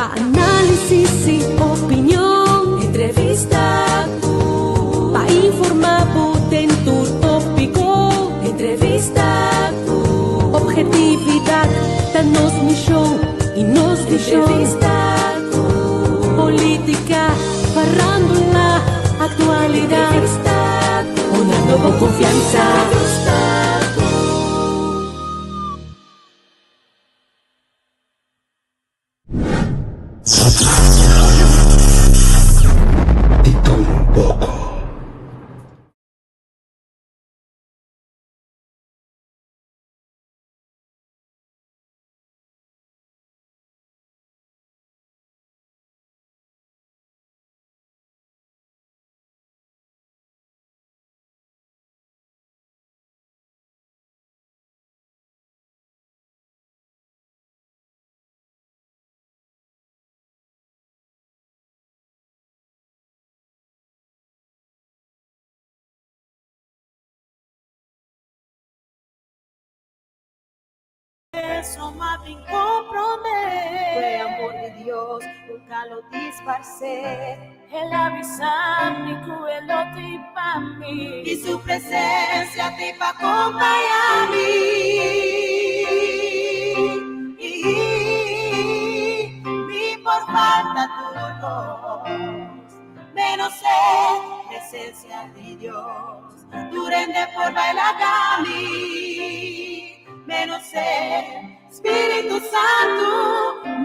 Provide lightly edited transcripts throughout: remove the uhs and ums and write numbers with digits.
Pa análisis i opinion. Entrevista ku. Pa informá bo den tur tópiko. Entrevista ku. Obhetividat ta nos mishon i nos vishon. Entrevista ku. Polítika, farándula, aktualidat. Entrevista ku. Honrando bo konfiansa. Entrevista ku. Di tur un poko. Eso m'a bin comprende. Cu e amor di Dios nunca lo disparce. El a bisa mi cu e lo tin pa mi. Y su presencia tin pa acompaña mi. Mi por falta tur cos, menos e presencia di Dios. Tur hende por bai laga mi, menos e Spiritu Santu,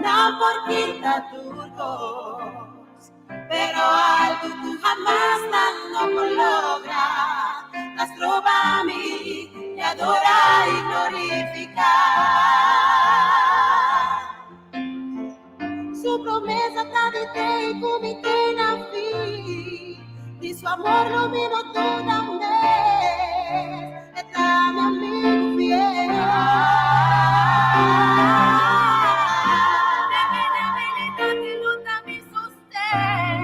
nan por kita tur cos. Pero algu cu hamas nan no por logra, ta stroba mi di adora y glorifica. Su promesa ta di te y cu mi te na fin. Di su amor lo mi no duda un bes. E ta mi amigo fiel. Den mi debilidad e lo ta mi sosten.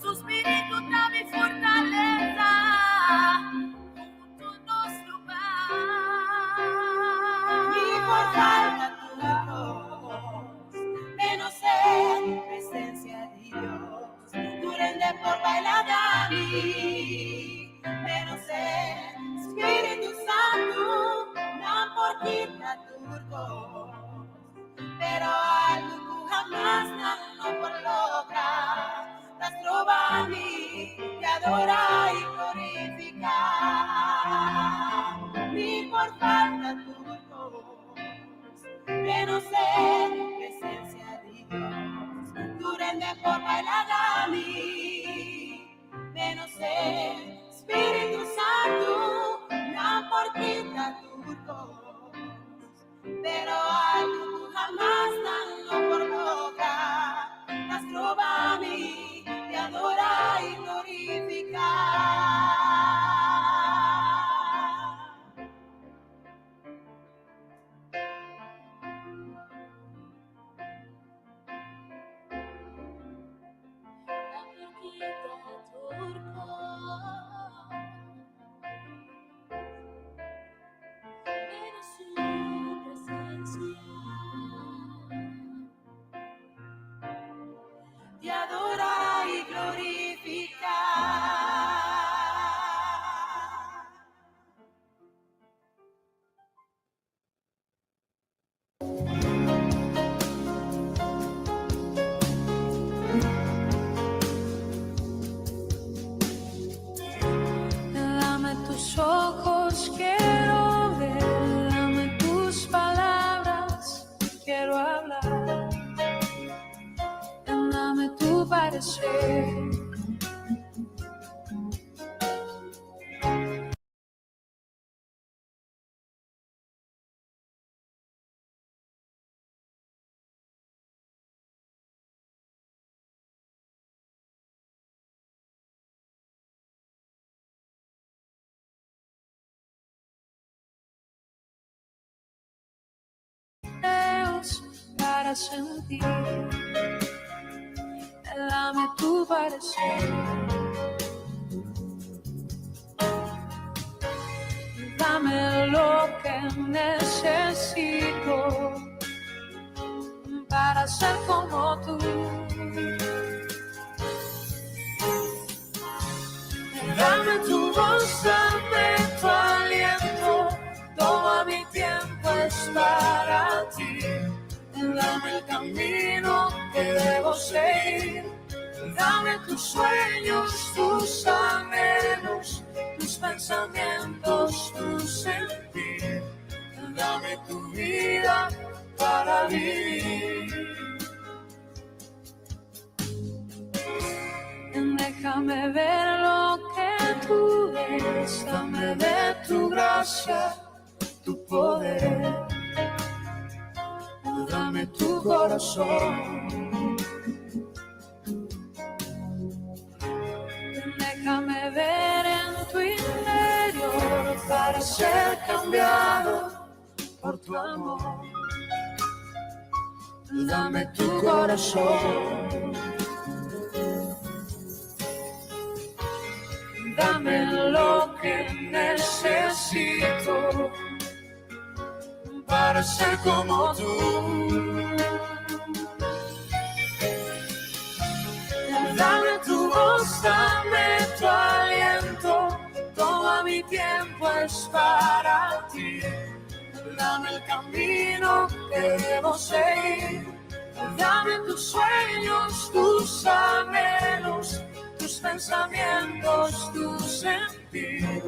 Su spiritu ta mi fortaleza. Hunto nos lo bai. Mi por falta tur cos, menos e presencia di Dios. Tur hende por bai laga mi, menos e Spiritu Santu, nan por kita tur cos. Pero algu cu hamas nan no por logra, ta stroba mi di adora y glorifica. Mi por falta tur cos, menos e presencia di Dios. Tur hende por bai laga mi, menos e Spiritu Santu, nan por kita tur cos. Pero algu cu hamas nan no por logra, ta stroba mi di adora y glorifica. Nan por kita tur cos. Menos su presencia. Di adora y glorifica. Dame tus ojos, quiero ver, dame tus palabras, quiero hablar. Dame tu parecer. Para sentir, dame tu parecer. Dame lo que necesito. Para ser como tú. Dame tu voz, dame tu aliento, toma mi tiempo es para ti. Dame el camino que debo seguir. Dame tus sueños, tus anhelos, tus pensamientos, tu sentir. Dame tu vida para vivir. Déjame ver lo que tú ves, dame de tu gracia, tu poder. Dame tu corazón. Déjame ver en tu interior para ser cambiado por tu amor. Dame tu corazón. Dame lo que necesito para ser como tú. Dame tu voz, dame tu aliento, todo mi tiempo es para ti. Dame el camino que debo seguir. Dame tus sueños, tus anhelos, tus pensamientos, tu sentir.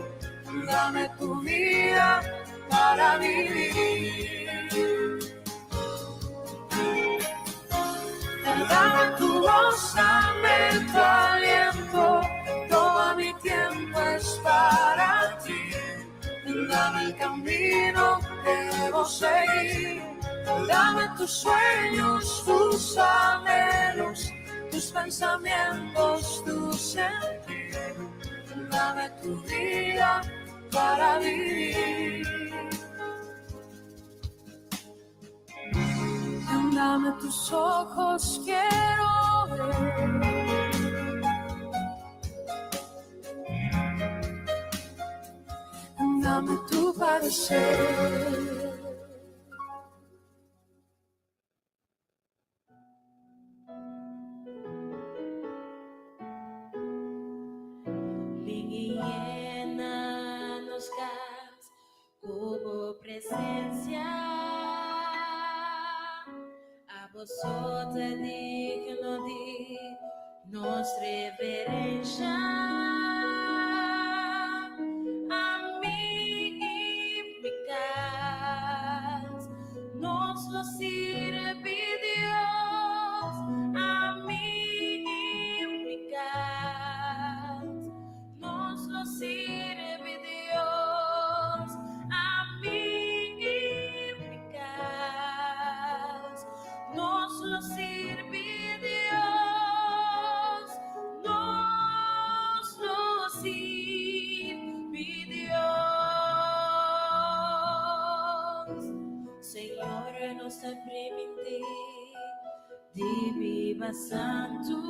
Dame tu vida para vivir. Dame tu voz, dame tu aliento, todo mi tiempo es para ti. Dame el camino que debo seguir. Dame tus sueños, tus anhelos, tus pensamientos, tu sentir. Dame tu vida para vivir. Dame tus ojos, quiero ver. Dame tu parecer. Bin i yena nos kas ku bo presensia. Abo so ta digno di nos reverensha. Ami i mi kas, nos lo sirbi Dios. Ami i mi kas, nos lo sirbi Dios. Ami i mi kas, nos lo sirbi Dios. Nos lo sirbi Dios. Señor, nos ta primintí di biba santu.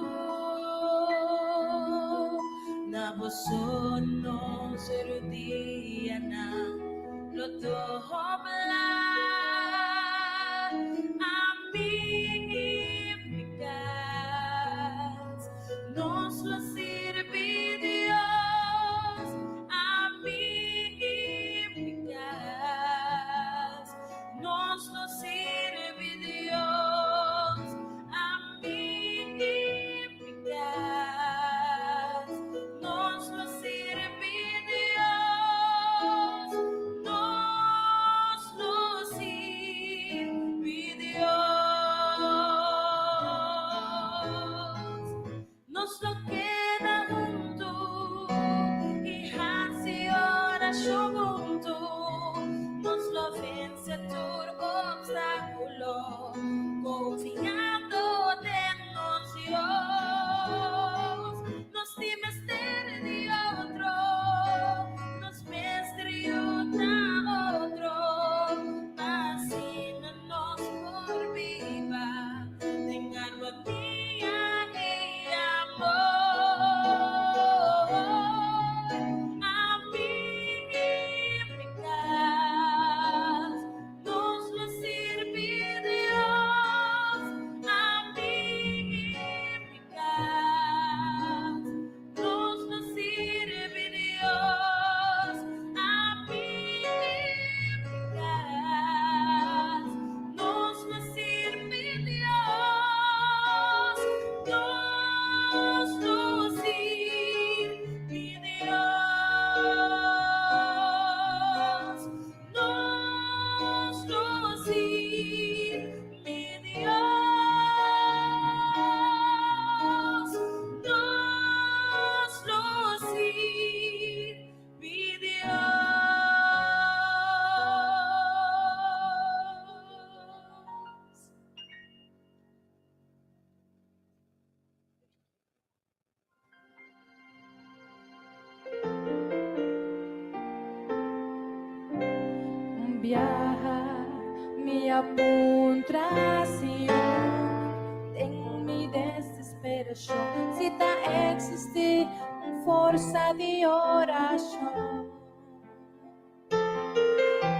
Na bo so nos rudianan lo dobla. Ami i mi kas, nos lo sirbi Dios. Ami i mi kas, nos lo sirbi Dios. Ami i mi kas, nos lo sirbi Dios. Nos lo Biaha mi a puntra Señor den mi desesperacion si ta existi un forsa di oracion.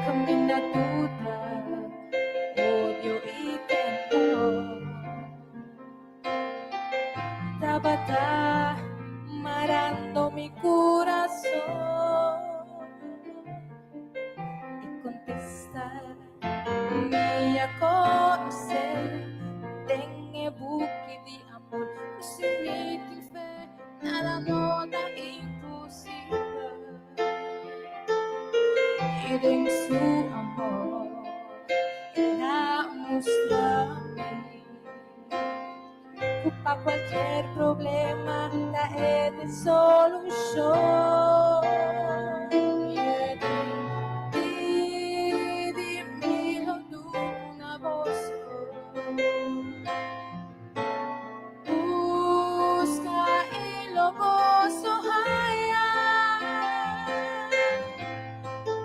Caminda duda, odio y temor tabata marando mi curason. E contesta mi a conoce den e buki di amor cu si mi tin fe nada no ta imposibel. Y den su amor el a mustra mi cu pa cualkier problema ta e tin solucion. Y e di, Pidi mi lo duna boso. Busca y lo boso haya.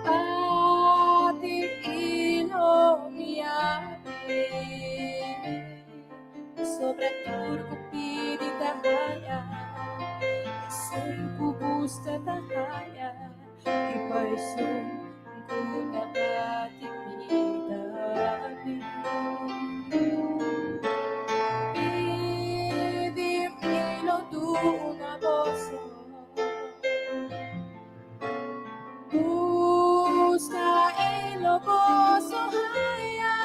Bati y lo mi habri. Pasobra tur cu pidi ta haya, esun cu busca ta haya, y pa esun cu ta bati mi ta habri. Pidi mi lo duna boso. Busca y lo boso haya.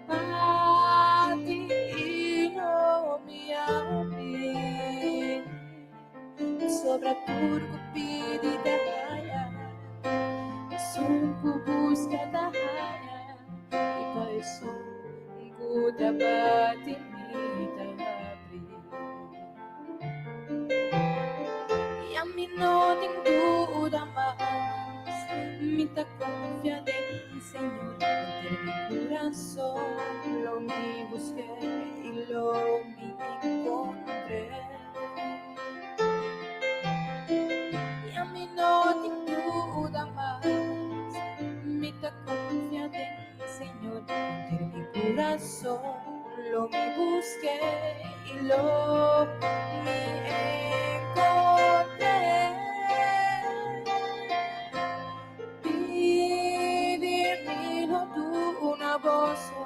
Bati y lo mi habri. Pasobra tur cu pidi ta haya, esun cu busca ta haya, y pa esun cu ta bati mi ta habri. Y ami no tin duda mas, mi ta confia den Señor, henter mi curason lo mi busque y lo mi encontre. Y ami no tin duda mas, mi ta confia den Señor, henter mi curason lo mi busque y lo mi encontre. Pidi mi lo duna boso.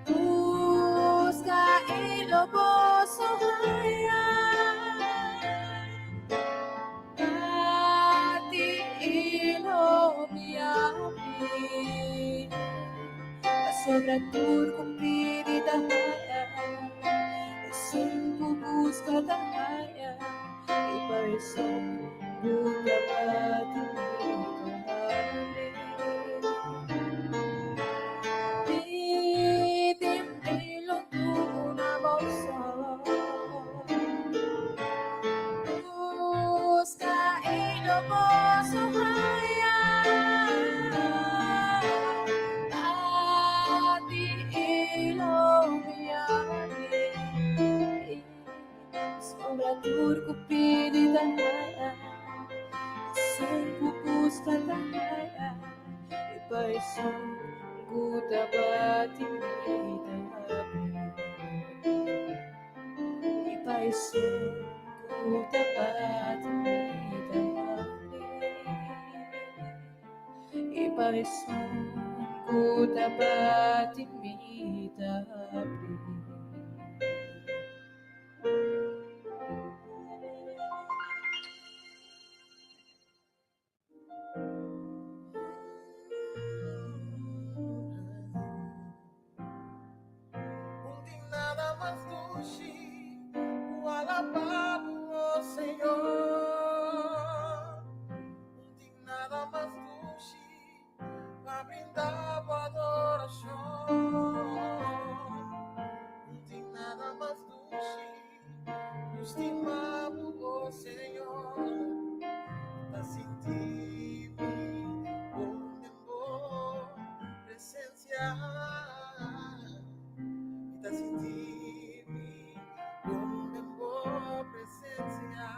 Busca y lo boso haya. Bati y lo mi habri. Pasobra tur cu pidi ta haya, esun cu busca ta haya, y pa esun cu ta bati mi ta habri. Pidi mi lo duna boso. Busca y lo boso haya. Bati y lo mi habri. Pasobra tur cu pidi ta haya, esun cu busca ta haya, y pa esun cu ta bati mi ta habri. Y pa esun cu ta bati mi ta habri. Y pa esun cu ta bati mi ta habri. Un tin nada mas dushi cu alaba bo, oh Señor. Un tin nada mas dushi pa brinda bo adoracion. Un tin nada mas dushi cu stima bo, oh Señor. Ta sinti mi bon den bo presencia. Mi ta sinti mi bon den bo presencia.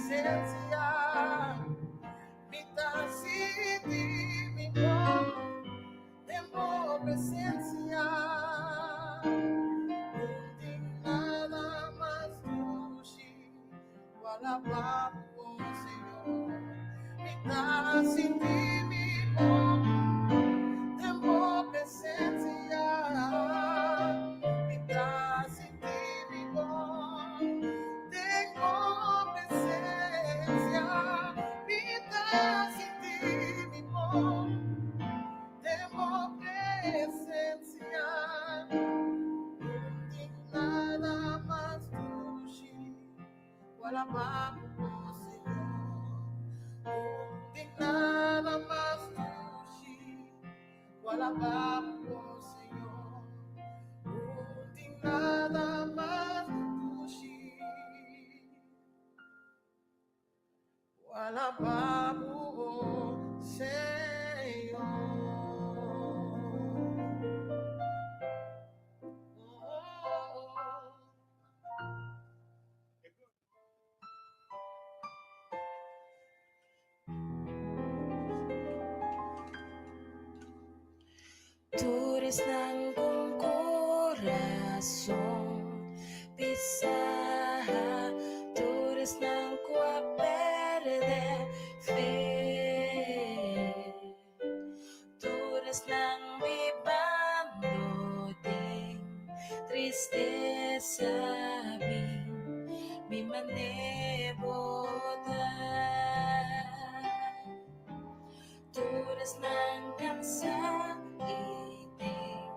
presensia. Mi ta sinti mi bon den bo presensia. No tin nada mas dushi ku alabá bo, Señor. Mi ta sinti mi bon den bo presensia. Mi ta sinti mi bon den bo presensia. Mi ta sinti mi bon den bo presensia. No tin nada mas dushi ku alabá bo, Señor. No tin nada mas dushi ku alabá bo, Señor. No tin nada mas dushi ku alabá bo, Señor. Oh. Tur esnan ku kurason pisá, tur esnan ku a pèrdè fe, tur esnan bibando den tristesa, bin bin manera bo ta. Tur esnan kansá i den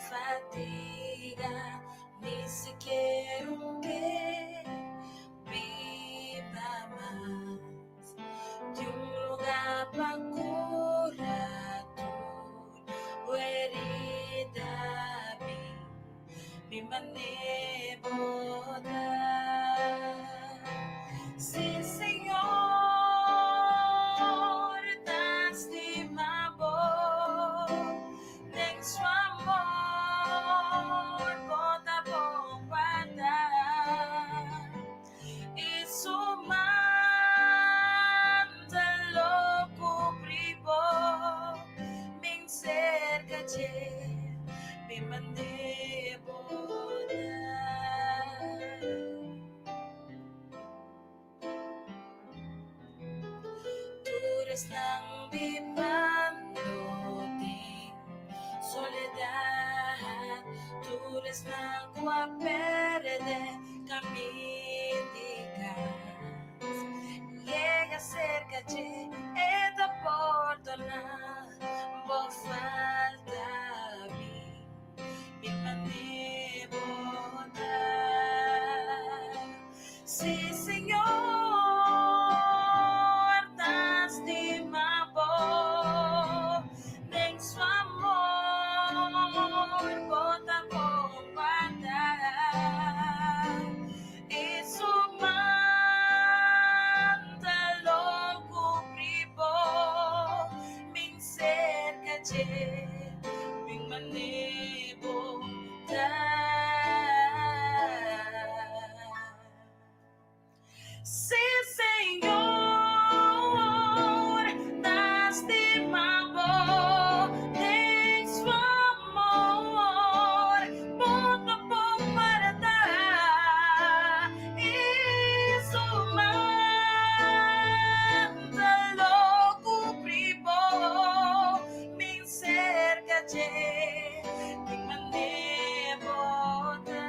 fatiga, ni sikiera un ke biba mas. Tin un lugá pa kura tur herida, bin bin manera bo ta. Si Señor ta stima bo, den su amor bo ta bon wardá. I su mantel lo kubri bo, bin serka dje, bin manera bo ta. Tur esnan bibando den soledat, tur esnan ku a pèrdè kaminda di kas, yega serka dje, e ta pordoná bo falta, bin bin manera bo ta. Si Señor ta stima bo, den su amor bo ta bon wardá. I su mantel lo kubri bo, bin serka dje, bin manera bo ta. Si Señor ta stima bo, den su amor bo ta bon wardá. I su mantel lo kubri bo, bin serka dje, bin manera bo ta.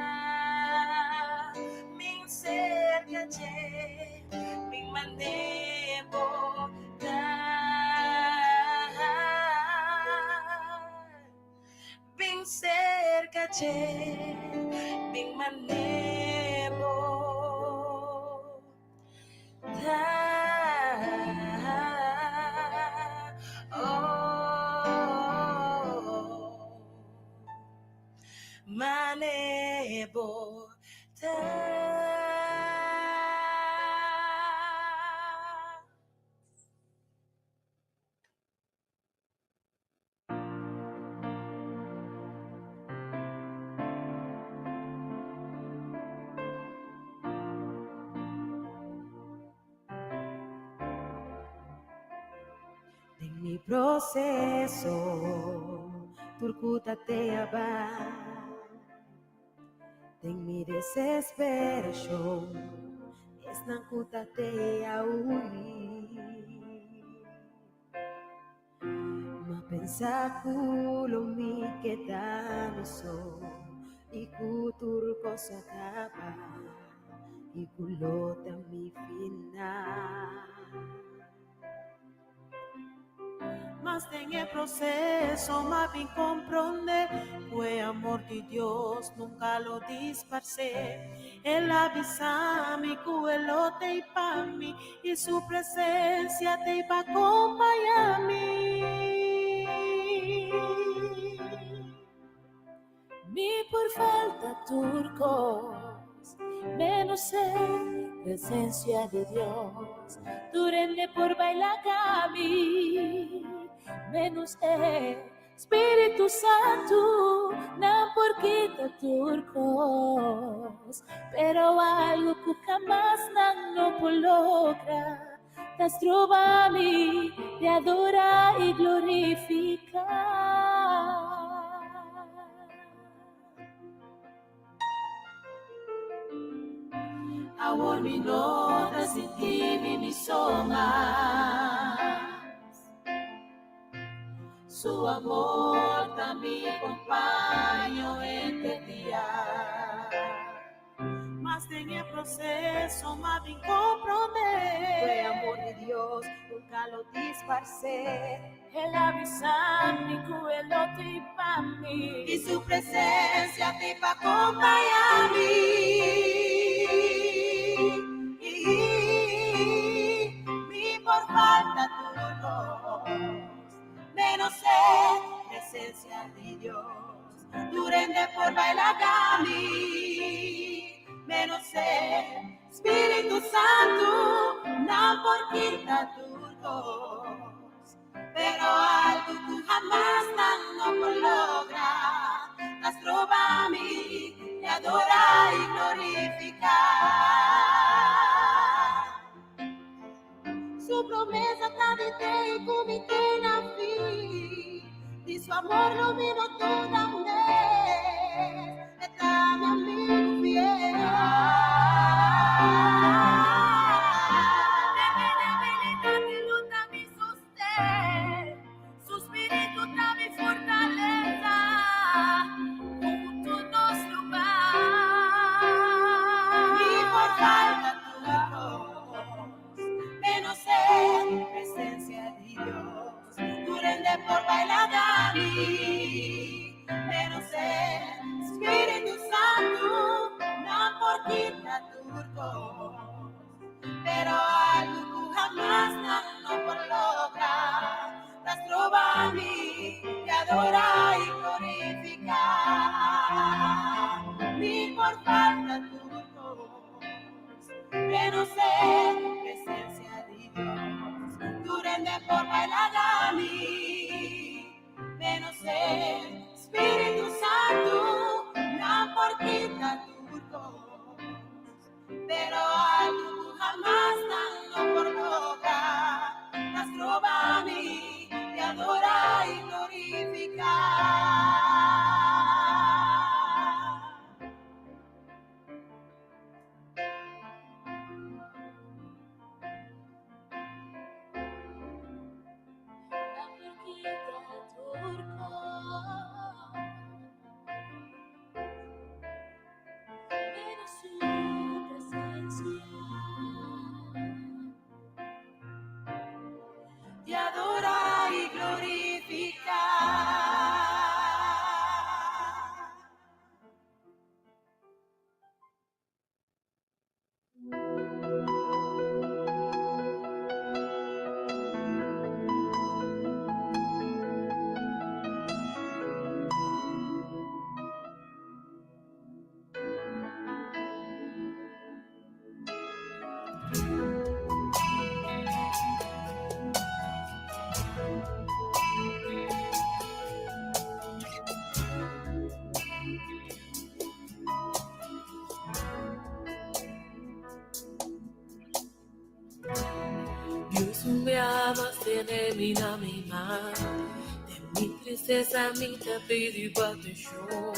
Bin serka dje, bin manera bo ta. Bin serka dje, bin manera bo ta. Oh, manera bo ta. mi proceso turkuta te aba. Den mi desesperacion, esnan kuta te aui. Ma pensa ku lo mi keda mi so i ku tur kos a kaba i ku lo ta mi final. Mas den e proceso m'a bin comprende cu e amor di Dios nunca lo disparce. El a bisa mi cu e lo t'ey pa mi y su presencia t'ey pa acompaña mi. Mi por falta tur cos, menos e presencia di Dios. Tur hende por baila mi, menos e Spiritu Santu. Nan por kita tur cos, pero algo cu hamas nan no por logra, ta stroba mi di adora y glorifica. Awor mi no ta sinti mi mi so mas. Su amor ta mi compaño henter dia. Mas den e proceso m'a bin comprende. Cu e amor di Dios nunca lo disparce. El a bisa mi cu e lo t'ey pa mi. Y su presencia t'ey pa acompaña mi. Mi por falta tur cos, menos e presencia di Dios. Tur hende por baila mi, menos e Spiritu Santu. Nan por kita tur cos, pero algo cu hamas nan no por logra, ta stroba mi di adora y glorifica. Su promesa ta di te y cu mi te na fin. Di su amor lo mi no duda un mes. E ta mi amigo fiel. Den mi debilidad e lo ta mi sosten. Su spiritu ta mi fortaleza. Hunto nos lo bay. Mi por falta tur cos, menos e presencia di Dios. Tur hende por baila mi, menos e Spiritu Santu. Nan por kita tur cos, pero algo cu hamas nan no por logra, ta stroba mi di adora y glorifica. Mi por falta tur cos, menos e presencia di Dios. Tur hende por baila mi, menos e Spiritu Santu. Nan por kita tur cos, pero algo Dios me ama, tiene mi na mi man. De mi tristeza mi ta pidi atención.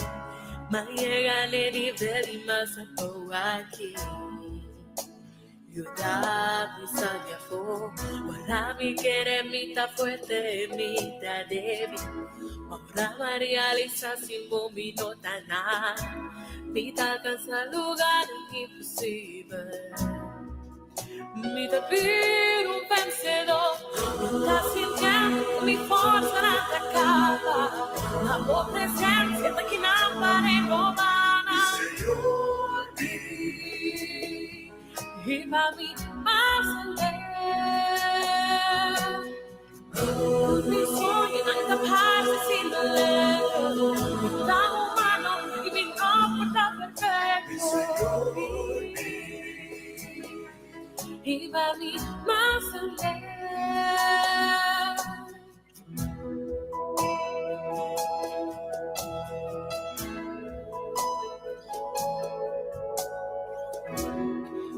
Ma llega al nivel y más aquí. Yuda mi sabe afó. Ora mi quiere mi ta fuerte, mi ta débil. Ora María Lisa sin mi no ta nada. Mi ta alcanza lugar imposible. Mi ta bir un vencedor. Mi ta sintiendo mi forza atacada. La bo presencia ta que não renovada. Riba mi mais além. Mi sogno anda parte sin lento. Mi ta humano y mi no está perfecto. Riba mi mais além.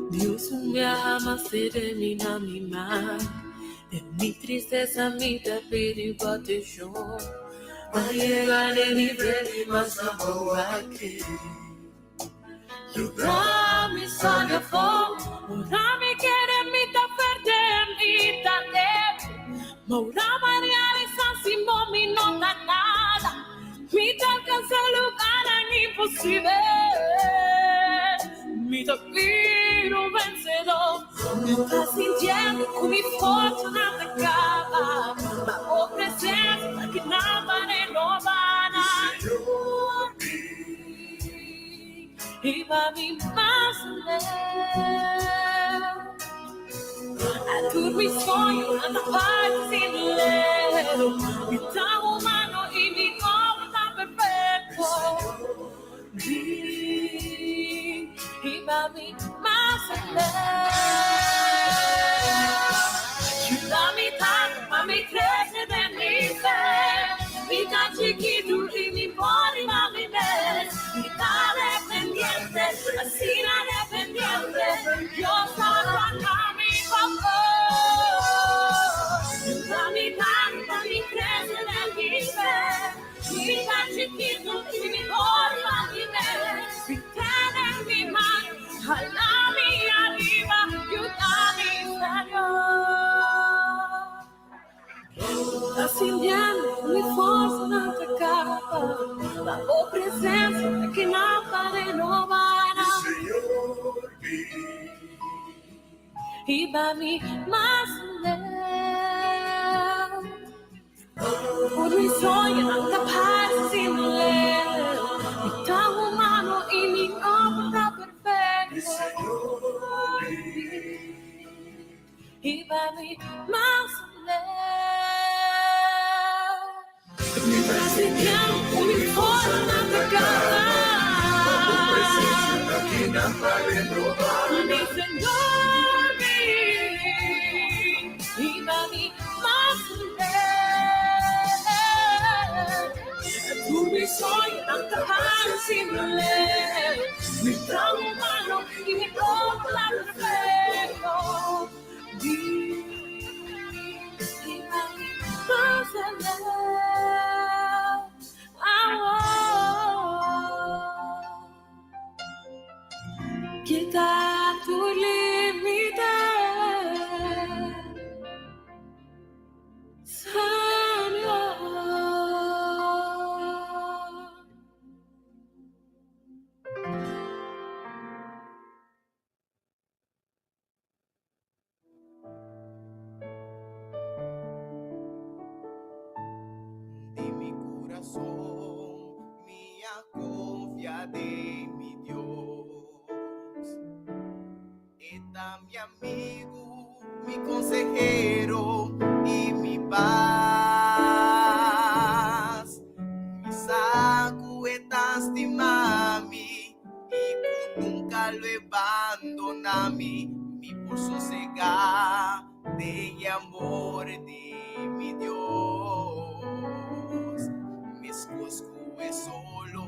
Dios me ama, se de mi na mi man. De mi tristeza mi te pidi atención. Va a llegar el nivel y más amor aquí. Yuda mi saga fo, ora mi quiere mi ta fuerte, mi ta débil. Maura María de San Simón mi no ta nada. Mi ta alcanza lugar imposible. Mi ta pido un vencedor. Mi ta sintiendo con mi forza atacada. Ma o presencia que nada renovada. Riba mi mais além. A tu mi sonho anda parte sin lento. Mi ta humano y mi no está perfecto. Riba mi mais além. Ayuda mi tanto pa mi crece de mi fe. Mi tan chiquito y mi body ma mi mes. Mi tan dependiente, así na dependiente. Dios salva mi favor. Ayuda mi tanto pa mi crece de mi fe. Mi tan chiquito y mi body ma mi mes. Mi tiene en mi mano, jala mi arriba, ayúdame, Señor. Sintiendo mi forza não te acaba. La tua presença que não renovará. Riba mi mais além. Por mi sonho não capaz de ler. Mi tan humano y mi obra perfecto. Riba mi mais além. Mi sintiendo mi forza não te acaba. Mi Señor, mi, riba mi mais além. Tu mi sonho não capaz de ler. Mi tan humano y mi obra perfecto. Riba mi mais além. Ah, oh. Kita tu limite. Señor. Di mi curason, mi a confia den mi Dios. E ta mi amigo, mi consehero y mi paz. Mi sa cu e ta stima mi y cu nunca lo e bandona mi. Mi por sosega den amor di mi Dios. Mescos cu e solo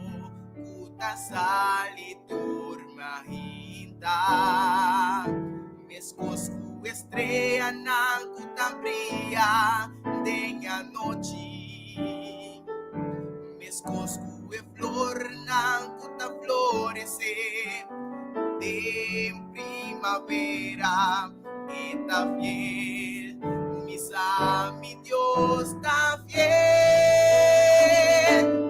cu ta sali tur mainta. Mescos cu strea. streanan ku ta bria den anochi, meskos ku e flornan ku ta floresé den primavera. E ta fiel, mi sa mi Dios ta fiel,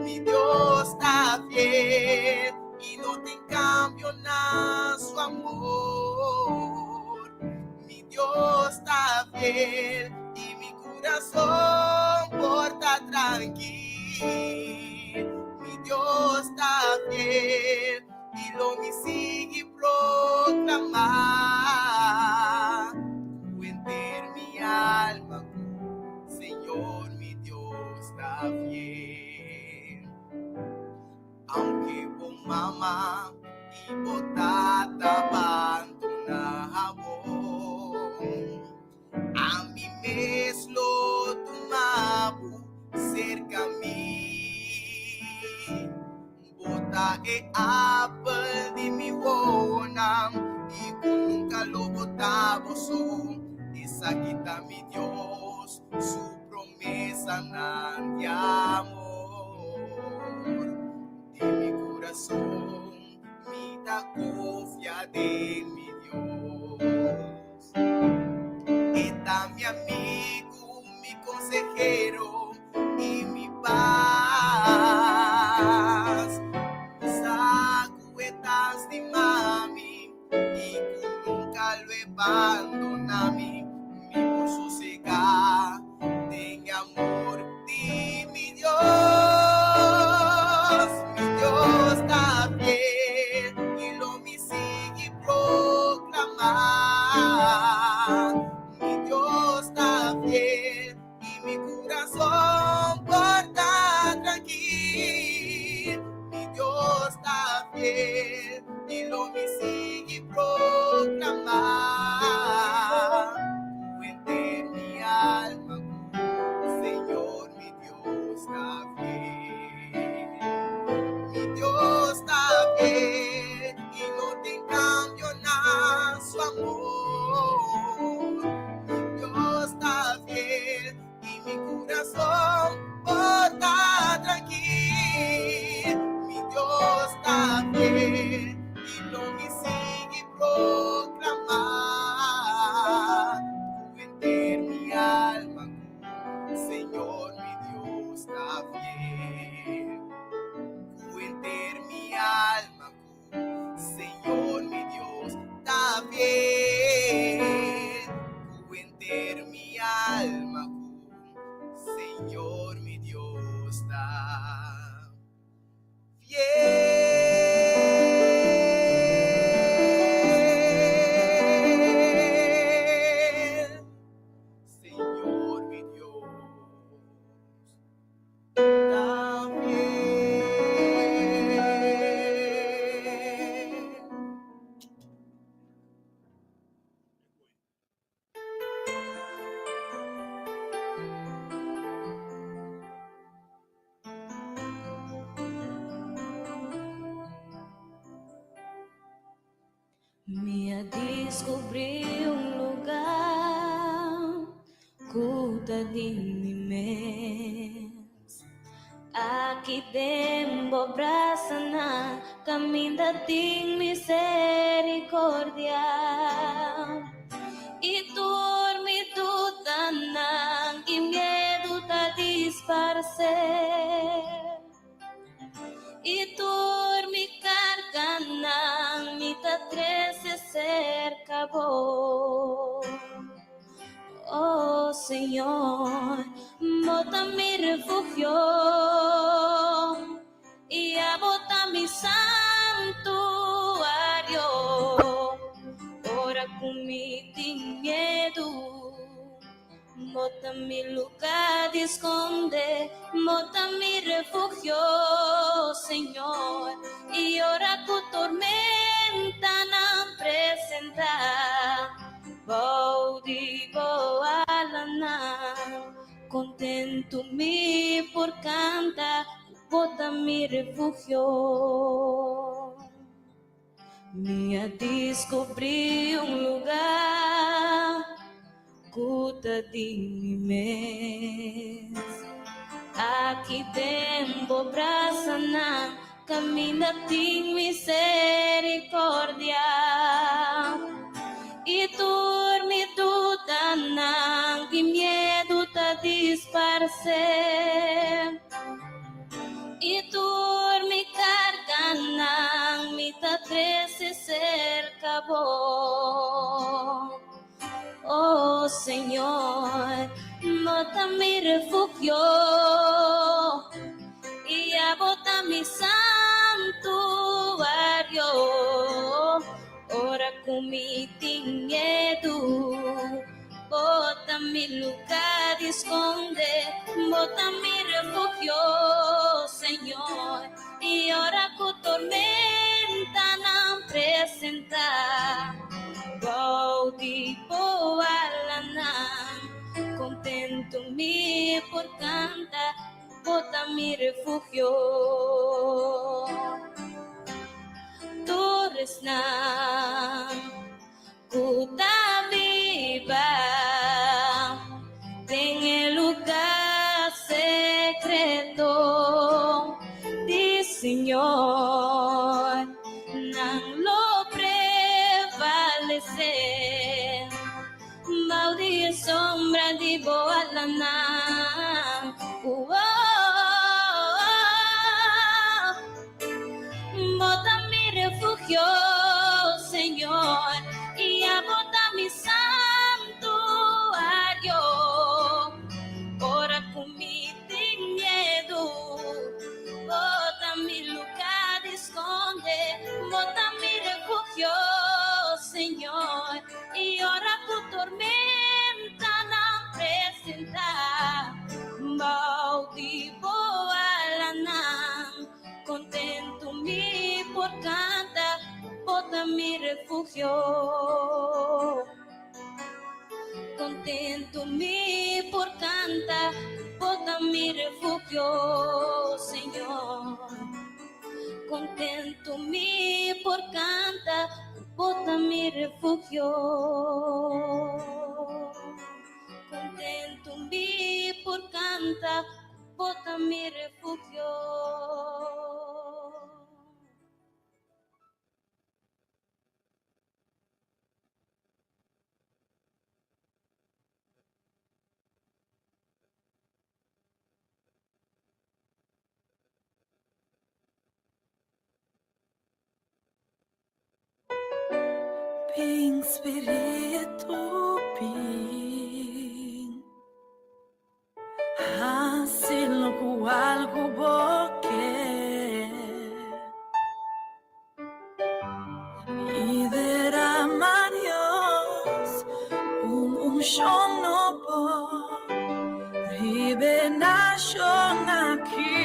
mi Dios ta fiel i no tin kambio na su amor. Mi Dios ta fiel i mi kurason por ta trankil. Mi Dios ta fiel i lo mi sigui proklamá ku henter mi alma ku Señor mi Dios ta fiel. Aunke bo mama i bo tata bandoná bo, ami mes lo tuma bo serka mi. Bo ta e apel di mi wowonan i ku nunka lo bo ta bo so. Esaki ta mi Dios su promesanan di amor. Di mi kurason mi ta konfia den mi Dios. E ta mi amigu, mi konsehero i mi pas. Mi sa ku e ta stima mi i ku nunka lo e bandoná mi. Mi por sosegá den e amor di mi Dios. Mi Dios ta fiel i lo mi sigui proklamá. Mi Dios ta fiel i mi kurason por ta trankil. Mi Dios ta fiel i lo mi sigui proklamá. Ku henter mi alma ku Señor mi Dios ta fiel. Mi Dios ta fiel i no tin kambio na su amor. Mi Dios ta fiel i mi kurason por ta trankil. Mi Dios ta fiel i lo mi sigui proklamá. Ku henter mi alma ku Señor mi Dios ta fiel. Ku henter mi alma ku Señor mi Dios ta fiel. Ku henter mi alma ku Señor mi Dios ta fiel. Señor mi Dios ta fiel. Mi a descubrí un lugar cu ta di mi mes. Aki den bo brasanan caminda tin misericordia. I tur mi dudanan i miedu ta disparcé. I tur mi carganan mi ta trece cerca bo. Oh Señor, bo ta mi refugio i abo ta mi santuario. Ora cu mi tin miedu, bo ta mi lugar di sconde, bo ta mi refugio, Señor. I ora cu tormentanan presenta, bou di bo alanan, contento mi por canta, bo ta mi refugio. Mi a descubrí un lugar. Ku ta di mi mes. Aki den bo brasanan kaminda tin misericordia. I tur mi dudanan i miedu ta disparsé. I tur mi karganan mi ta trese serka bo. Oh Señor, bo ta mi refugio i abo ta mi santuario. Ora ku mi tin miedu, bo ta mi lugá di skonde, bo ta mi refugio, Señor. I ora ku tormentanan presentá, bou di bo alanan, kontentu mi por kanta, bo ta mi refugio. Tur esnan ku ta biba den e lugá sekreto di Señor, nan lo prevalesé bou di e sombra di bo alanan. Uh, oh, oh. Bo ta mi refugio, Señor, i abo ta mi santuario. Ora ku mi tin miedu, bo ta mi lugá di skonde, bo ta mi refugio, Señor, i ora ku tormentanan presentá, bou di bo alanan, kontentu mi por kanta, bo ta mi refugio. Kontentu mi por kanta, bo ta mi refugio, Señor. Kontentu mi por kanta, bo ta mi refugio. Kontentu mi por kanta, bo ta mi refugio. Bin Spiritu bin Hasi lokual ku bo ke I derama Dios un unshon nobo Riba e nashon aki.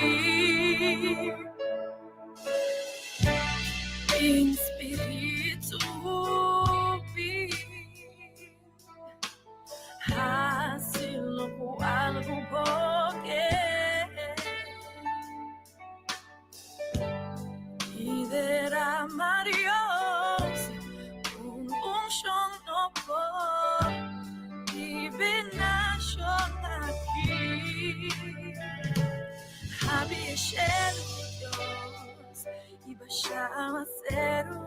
Bin Spiritu bin Hasi lokual ku bo ke I derama Dios un unshon nobo Riba e nashon aki. Habri e shelu, Dios, i basha awaseru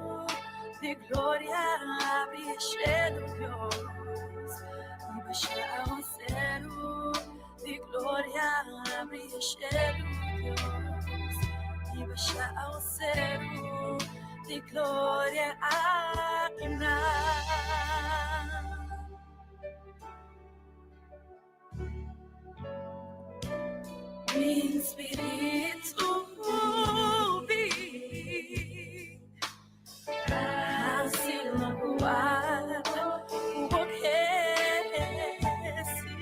di gloria. Habri e shelu, Dios, i basha awaseru di gloria. Habri e shelu, Dios, i basha awaseru di gloria akinan. Bin Spiritu bin Hasi lokual ku bo ke si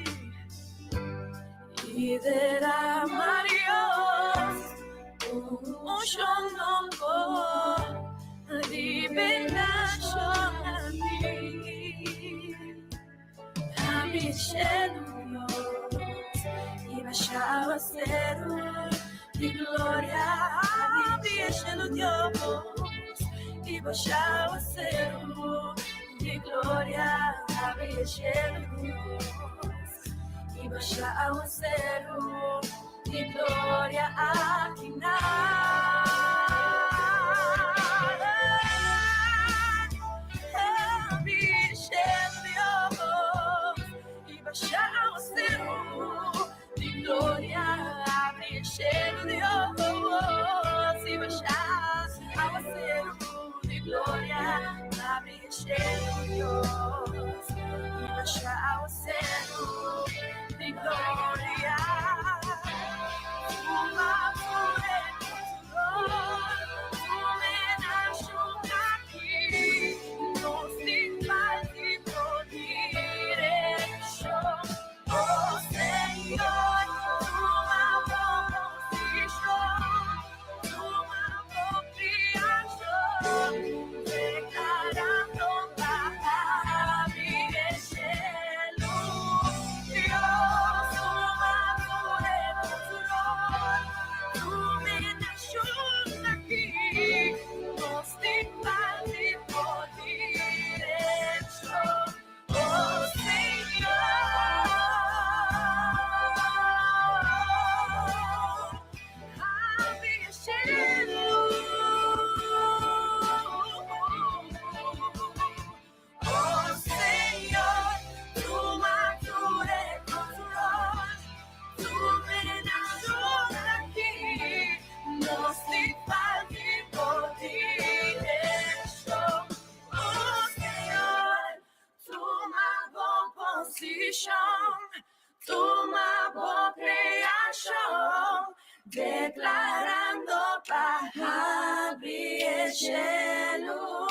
I derama Dios un unshon nobo Riba e nashon aki. Habri shelu Dios i basha awaseru di gloria. Habri shelu Dios i basha awaseru di gloria. Habri. Cielo Dios y basha aguacero di gloria aki nan. Habri cielo Dios y basha aguacero di gloria. Habri cielo Dios y basha aguacero di gloria. Habri cielo Dios y basha aguacero di gloria. Tuma tur control, tuma nashon aki, nos tin falta bo direccion. Oh Señor, tuma bo posicion, tuma bo creacion, declarando pa habri cielo. Dios, tuma tur control, tuma nashon aki, nos tin falta bo direccion. Oh Señor, habri cielo. Oh Señor, tuma tur control, tuma nashon aki, nos tin falta bo direccion. Oh Señor, tuma bo posicion, tuma bo creacion, declarando pa habri cielo.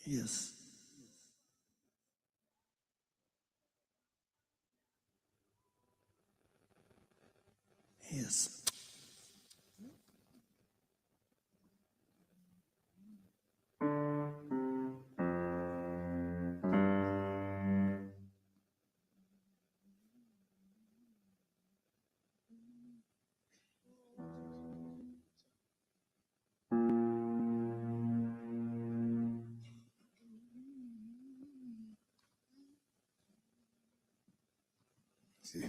Yes. Yes. Sí.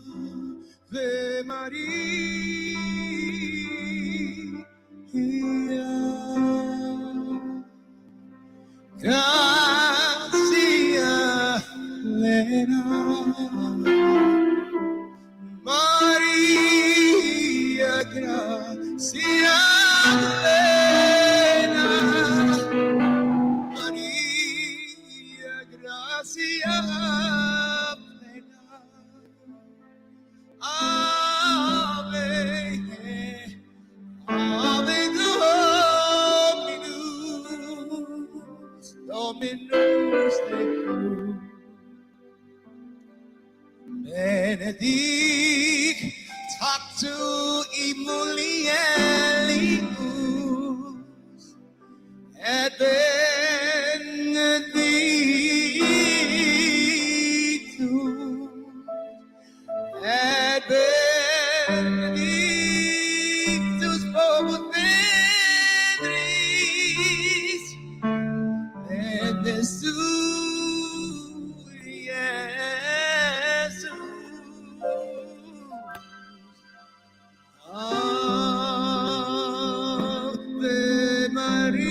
Ave Maria, gratia plena, Maria, gratia plena, Maria, gratia plena. Ave, Ave Dominus, Dominus tecum. Benedicta tu in mulieribus, et benedictus, et benedictus fructus ventris tui, Iesus. Ave Maria.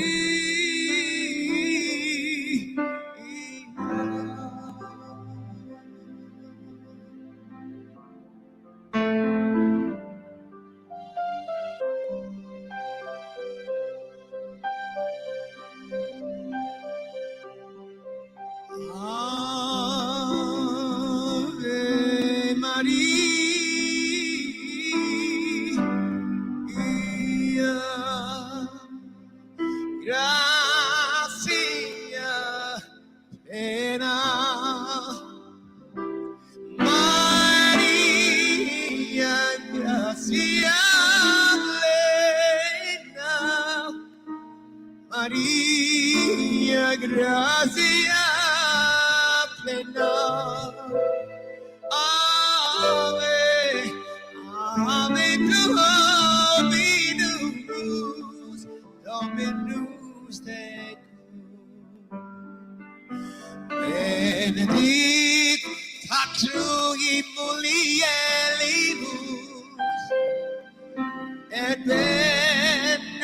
Gracia plena, Maria, gracia plena. Ave, ave Dominus, Dominus tecum. Benedicta tu in mulieribus, et benedictus,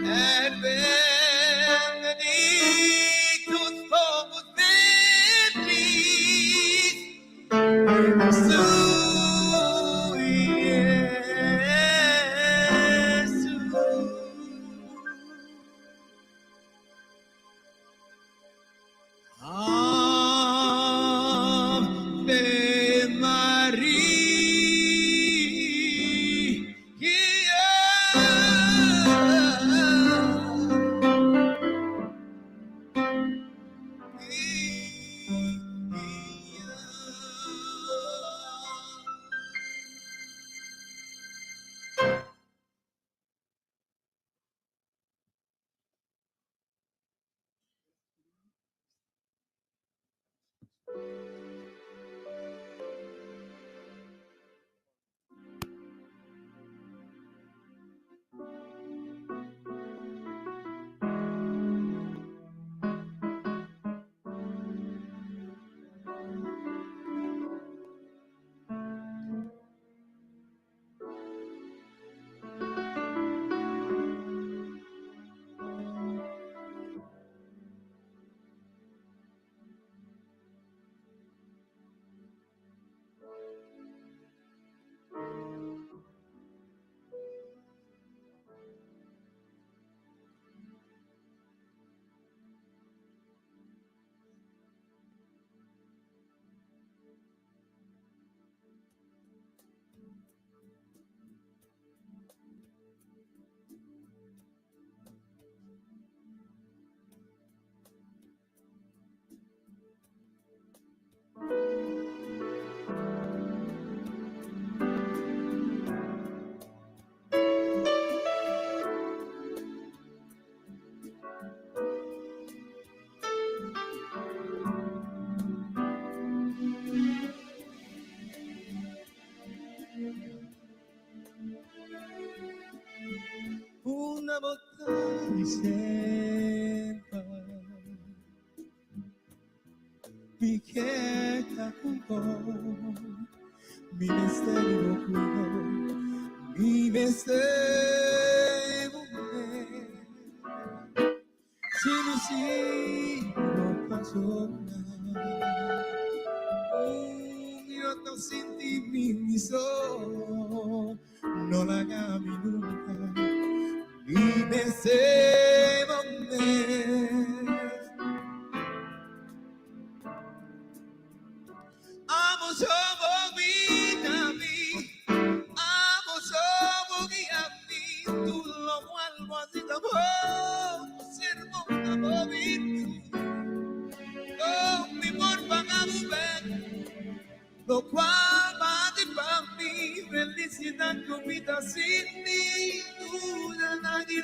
et benedictus fructus ventris tui, Iesus. Ave Maria. Una boca semper mi quieta cubo, mi misterio cuido, mi misterio. Si mi sigo pasona, io no sentí mi solo, no la mi nunca, mi deseo. Amo solo vida mi, amo solo guía mi, tu lo vuelvo así como siervo una con mi por pagar lo cual va de pa' mi felicidad con vida sin mi duda nadie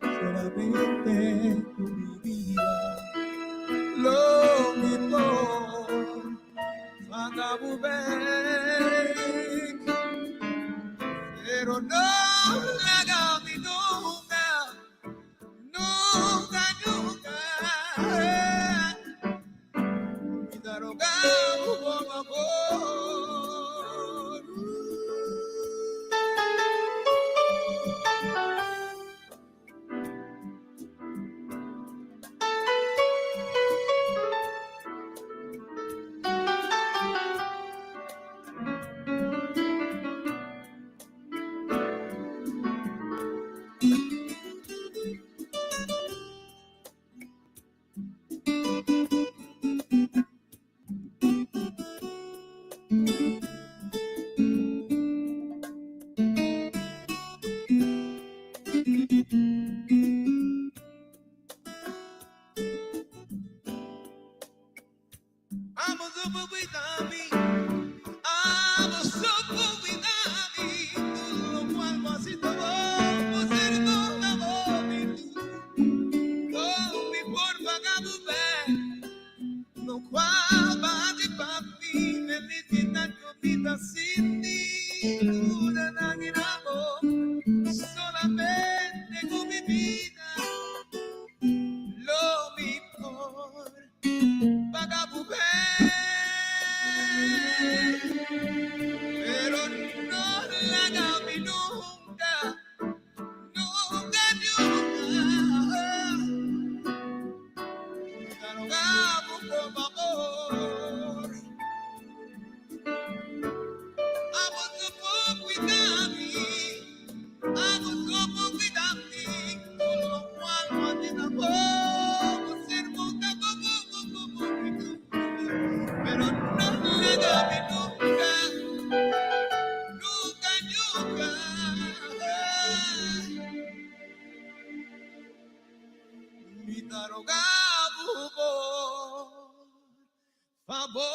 solamente tu mi vida lo mejor pero no la haga mi nunca, nunca, nunca. Mi rogado por favor. so por cuida mi, abo so por cuida mi, tur locual bo haci ta bon, bo ser bon na bo mi Con mi por paga bo bek, locual bo a haci pa mi, felicidad cu mi ta sinti, duda nan i na bo, solamente cu mi bida lo mi por paga bo bek, pero no laga mi nunca, nunca, nunca. Ta roga bo por fabor. Abo so por cuida mi, abo so por cuida mi, tur locual bo a haci ta bon, bo ser bon ta bo bo bo bo bo pero no laga mi nunca, nunca, nunca. Mi ta roga bo por fabor.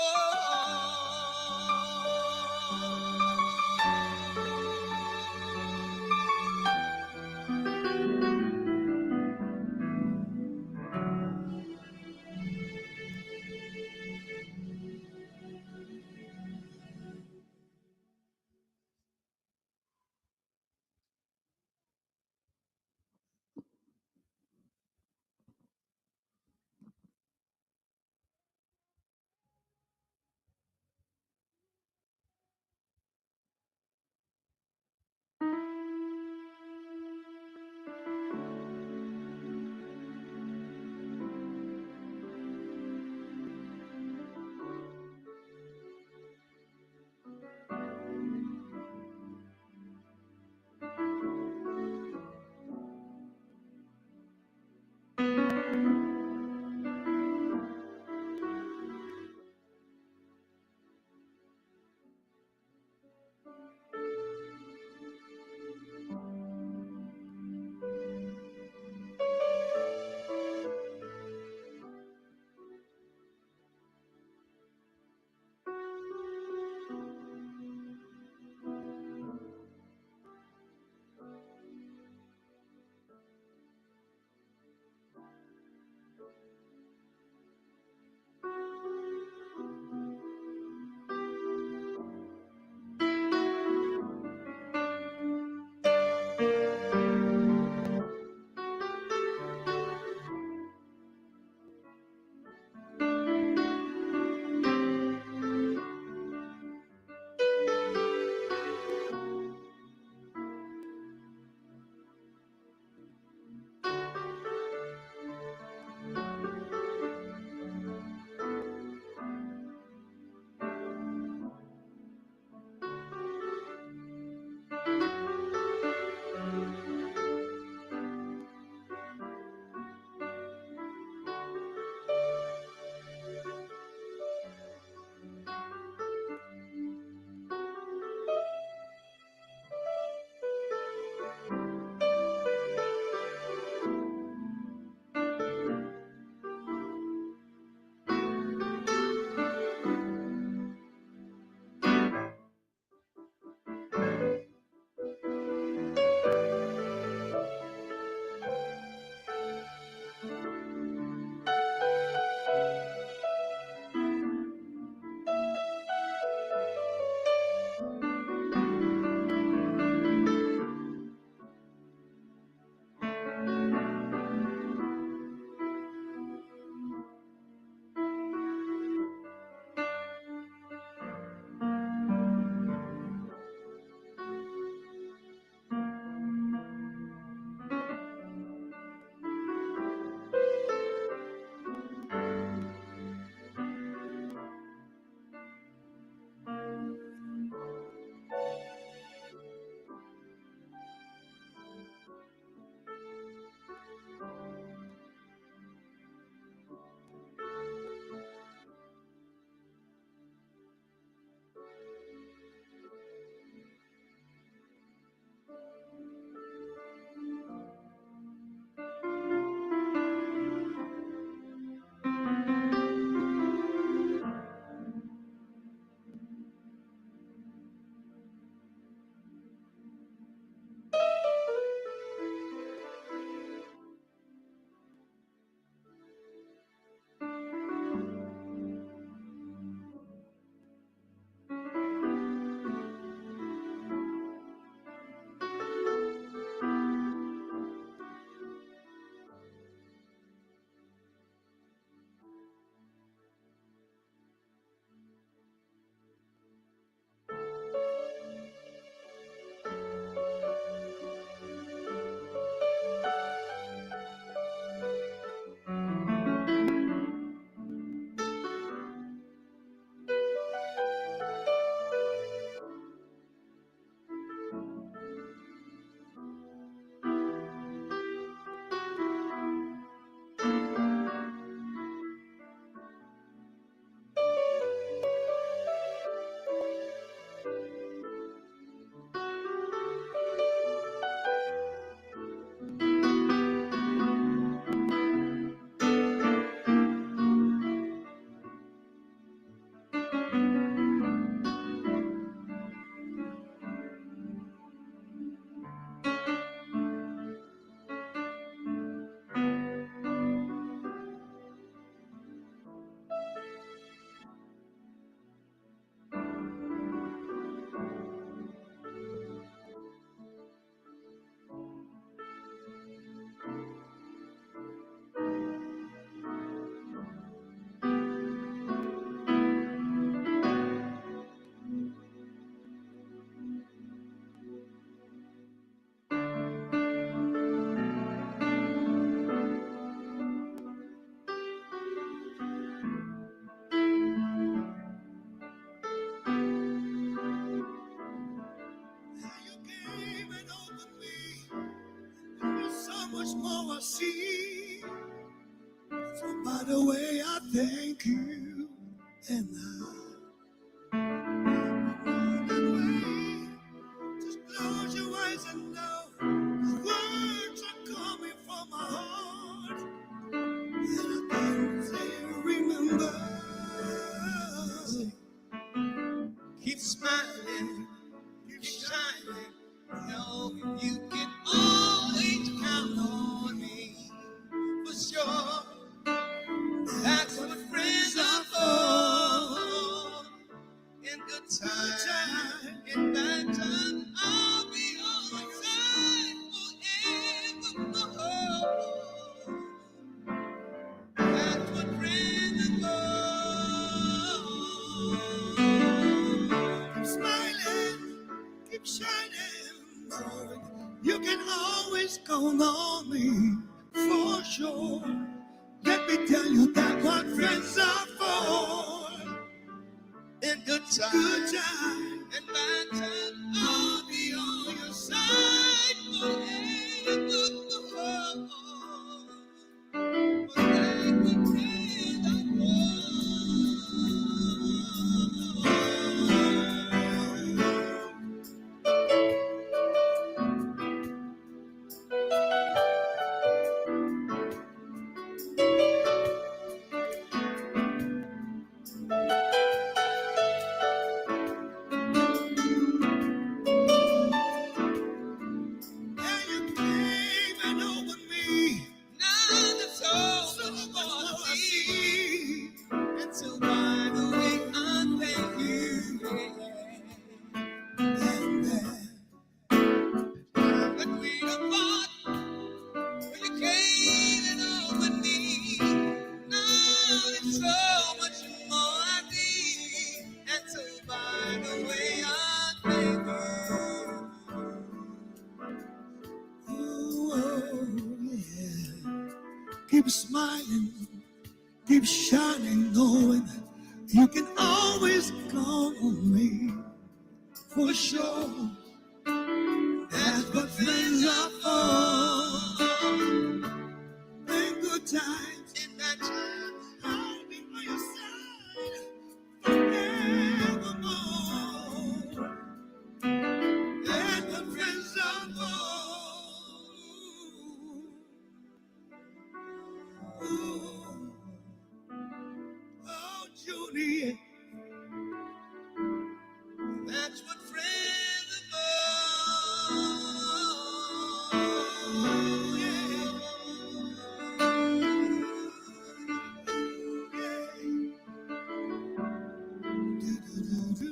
more I see. So by the way, I thank you. And I that way. Just close your eyes and know the words are coming from my heart. And I can say, remember. Keep smiling, keep shining. Know you can always count on me for sure. That's what friends are for. In good times, in bad times, I'll be on your side forevermore. That's what friends are for. Keep smiling, keep shining, knowing you can always count on me for sure. Let me tell you that what friends are for. In good times, good times, and bad times, I'll be on your side forevermore. For that's what friends are for. And you came and opened me. Now there's so much more to see. And so by the way, I thank you. Yeah. And then that we apart when you came and opened me. Now there's so much more I need. And so by the way, I thank you. Ooh, oh, yeah. Keep smiling, keep shining, knowing you can always count on me for sure. That's what friends are for. In good times, in bad times, I'll be by your side forevermore. That's what friends are for. Ooh. Oh, Junie. That's what friends are for. Yeah. Yeah. Do-do-do-do.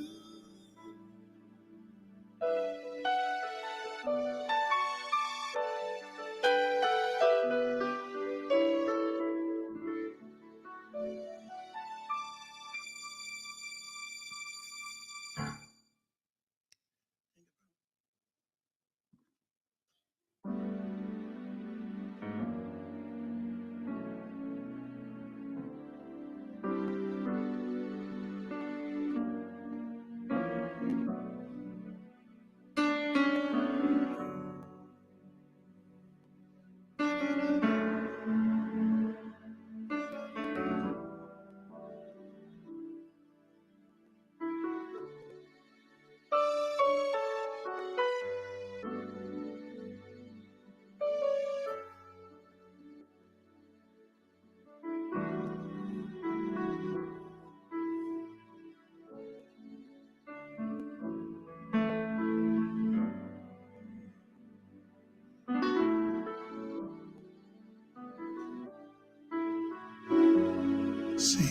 Sí.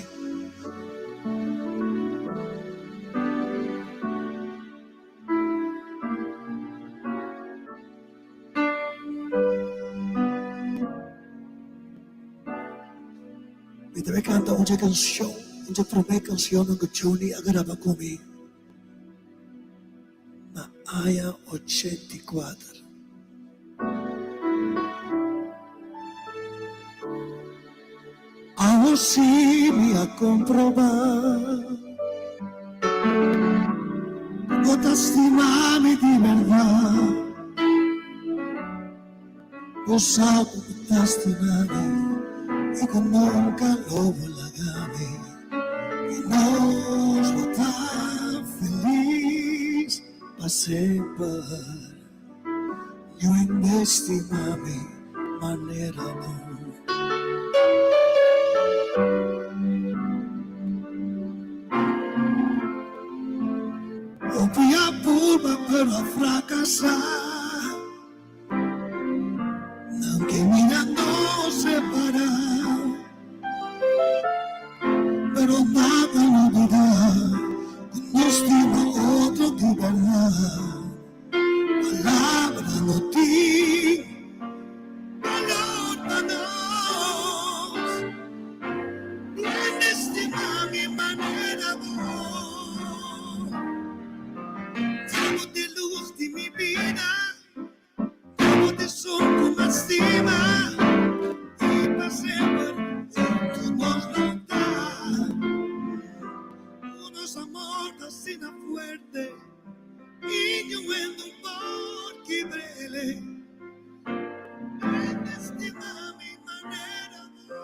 Mi ta kanta un kanshon, un promé kanshon ku Juni a graba ku mi na aña 84. Awor sí mi a komprobá bo ta stima mi di bèrdat. Bo sa ku bo ta stima mi i ku nunka lo bo laga mi. I nos lo ta felis pa semper. Niun hende stima mi manera bo. Hopi a purba pero a frakasá. Nan ke mira nos separá. Pero nada lo bida ku nos stima otro di bèrdat. Palabra no tin balor pa nos. Duende stima mi manera bo. Abo t'e lus di mi bida. Abo t'esun ku mas stima. I pa semper huntu nos lo ta. Ku nos amor ta asina fuerte. I niun hende por kibr'e. Duende stima mi manera bo.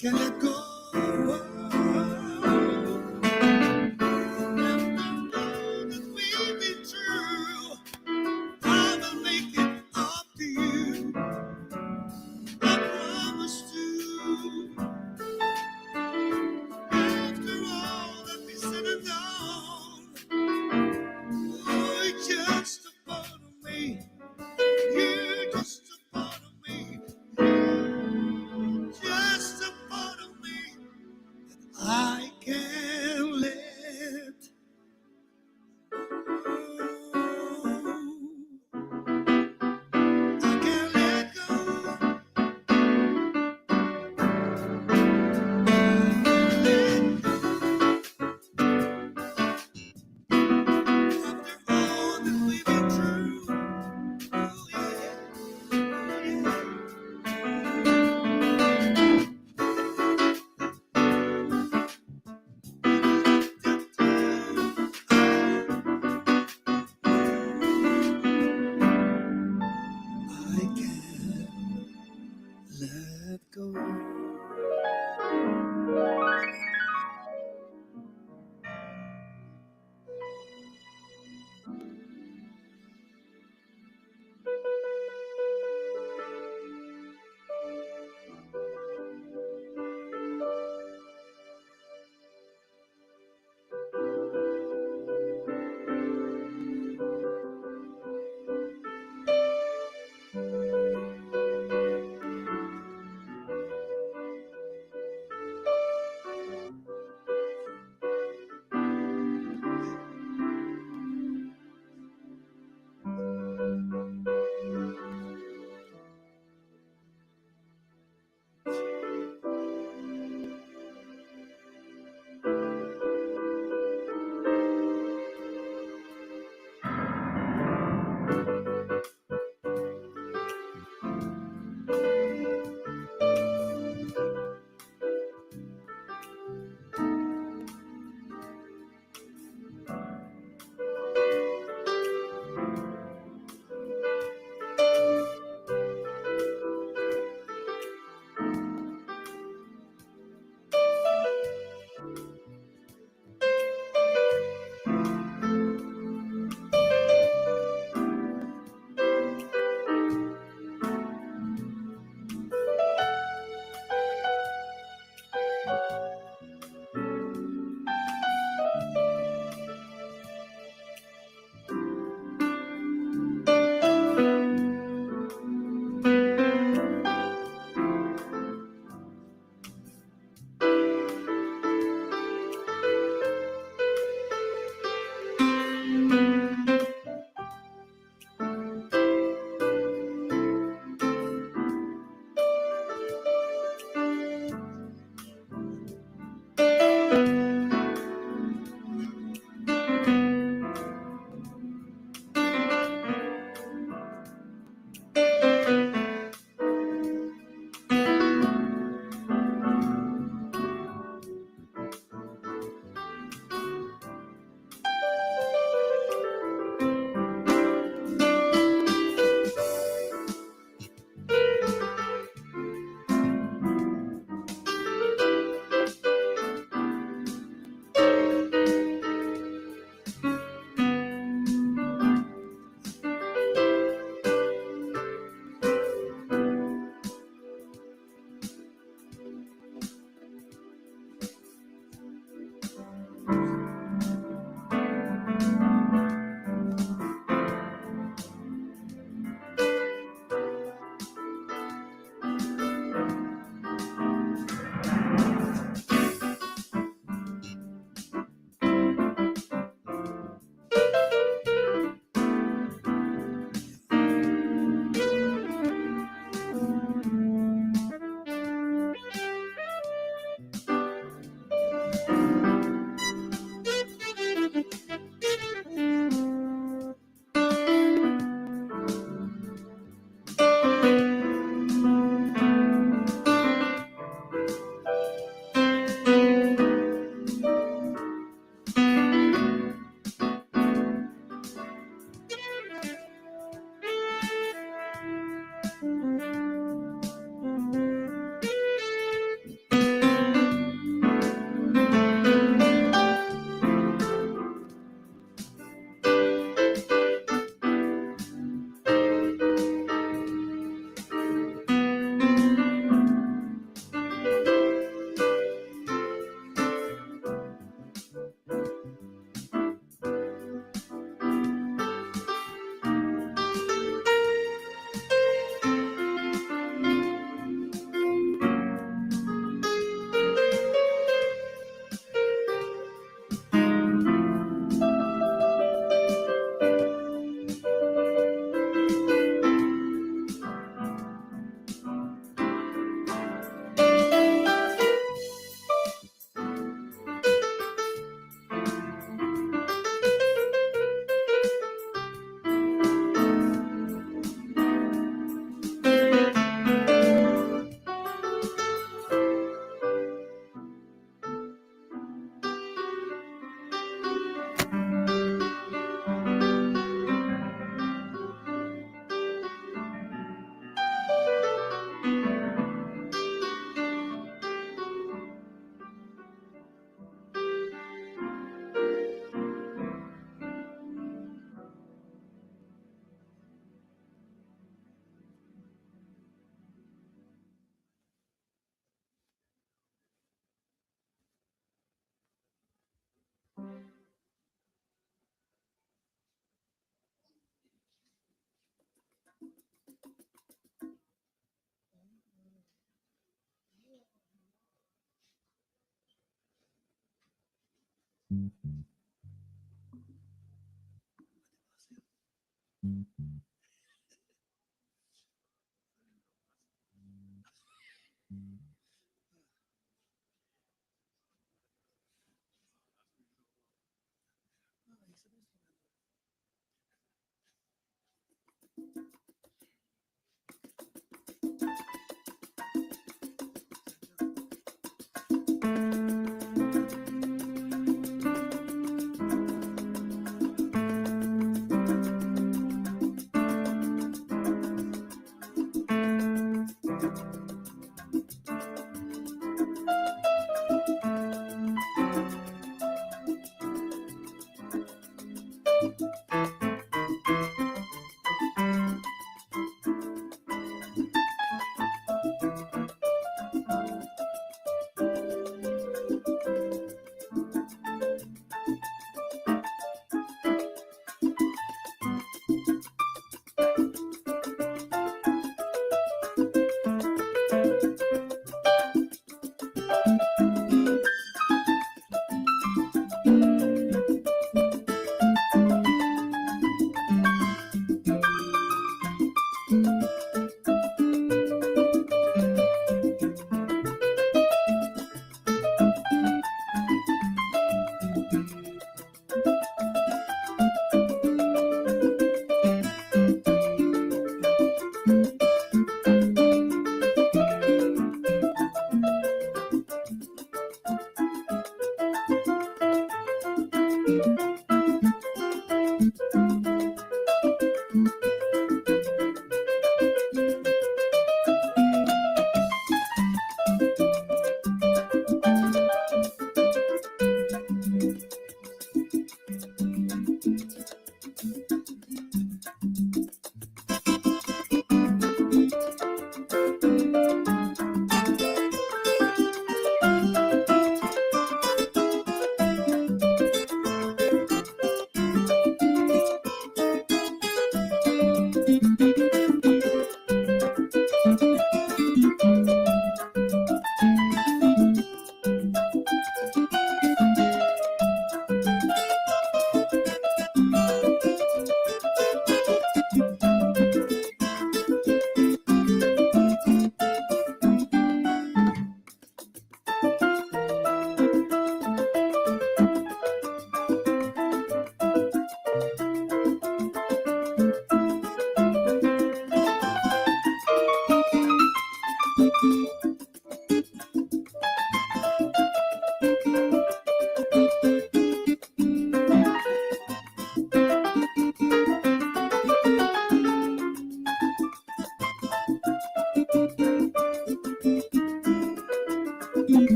Can't let go. After all that we've been through, I will make it up to you. I promise to. After all that we said and done, oh, you're just a part of me. You're just a part of me. You're just a part of me that I can't let go. I can't let go. Let go. After all that we've been through, oh yeah, oh yeah. I can't let go.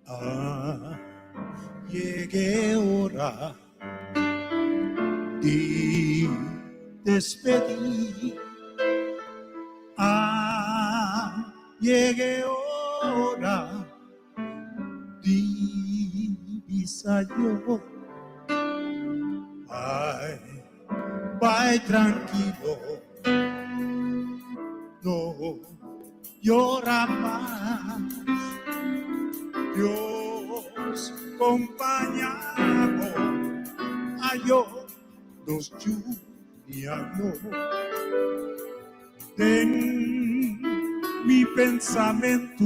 Ah, llegué hora di despedir. Ah, llegué hora di yo. Ay, vai tranquilo, no llora más. Dios acompañado a yo, nos yo. Den mi pensamento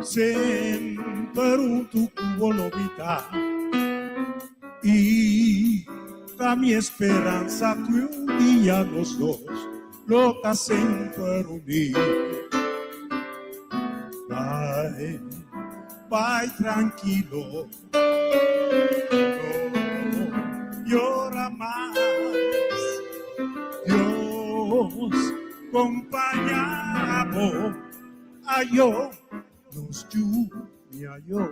sempre un tu cubo lo vida y da mi esperanza que un día los dos lo sempre unir. Vai, vai tranquilo, no llora más. Dios acompañado a yo, nos a yo.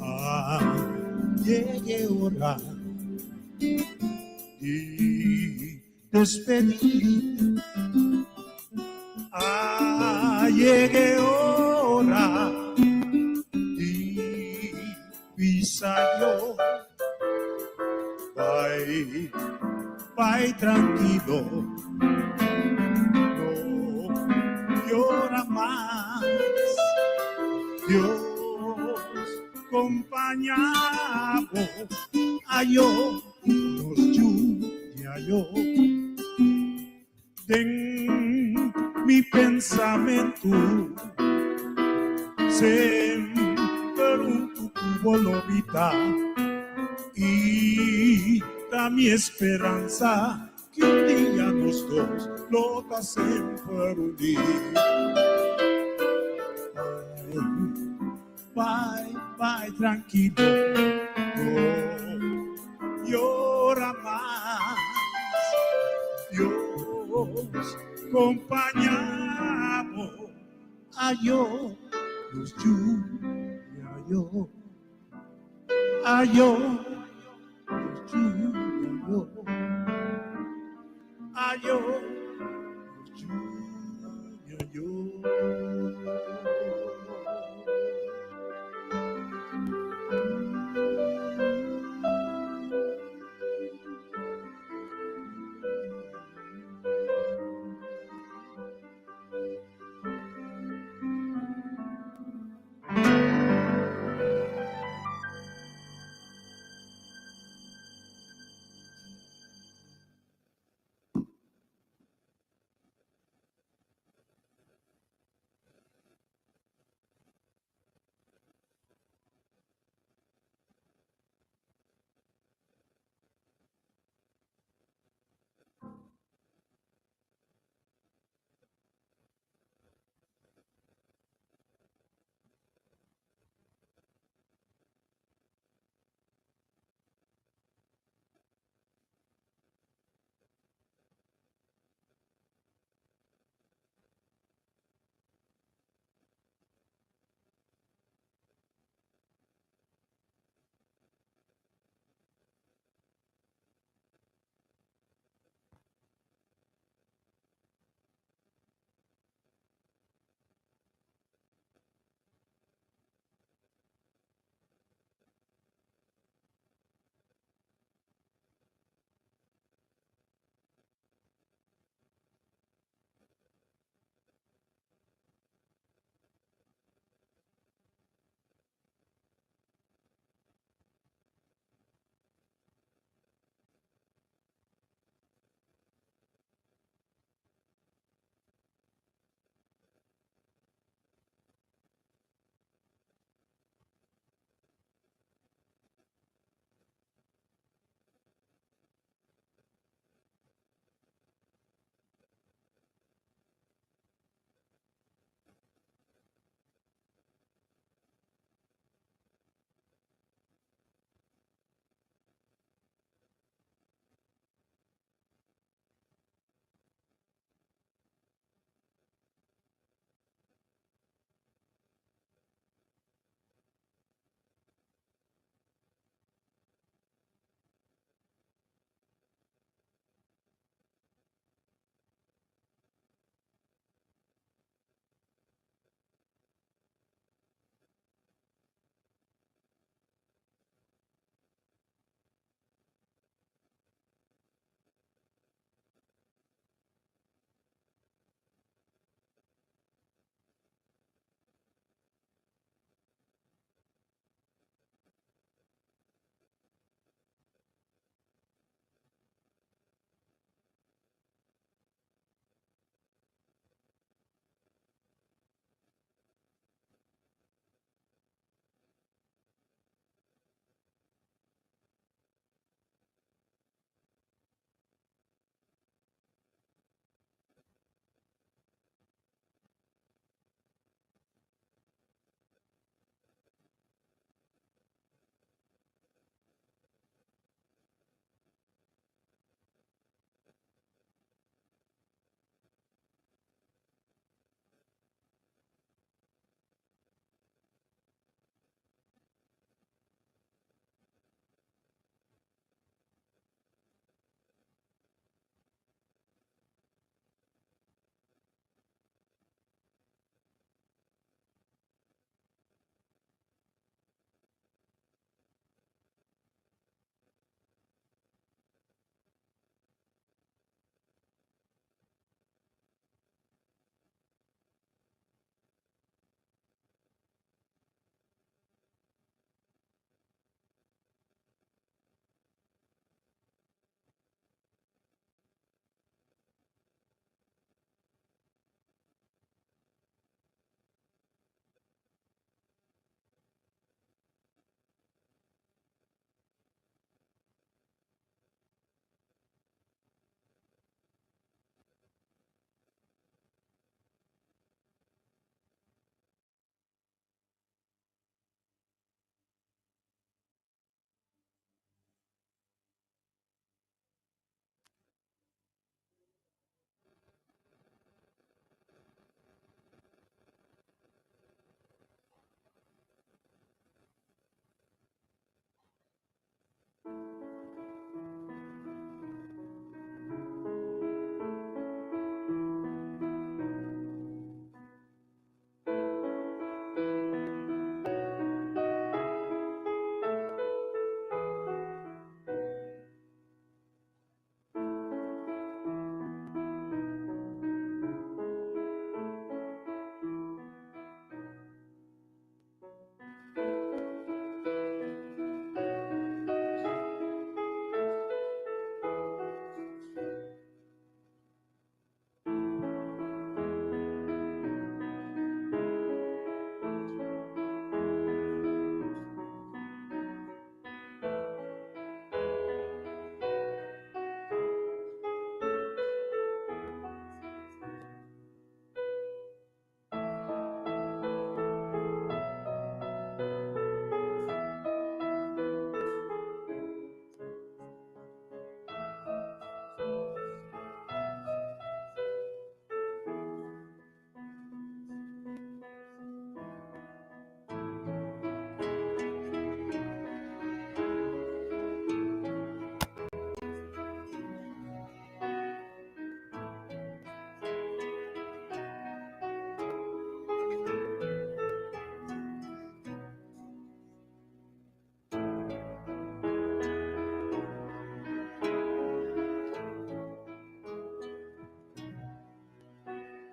Ah, llegué hora y despedir. Ah, llegué hora y yo. Vai, vai tranquilo, no llora más. Dios acompañado a yo, nos yo. Den mi pensamento sempre un tu cubo lo vida y da mi esperanza que un día los dos lo sempre unir. Vai, vai tranquilo, no llora más. Dios acompañado a yo, los a yo, a yo, los yo, a yo, los yo.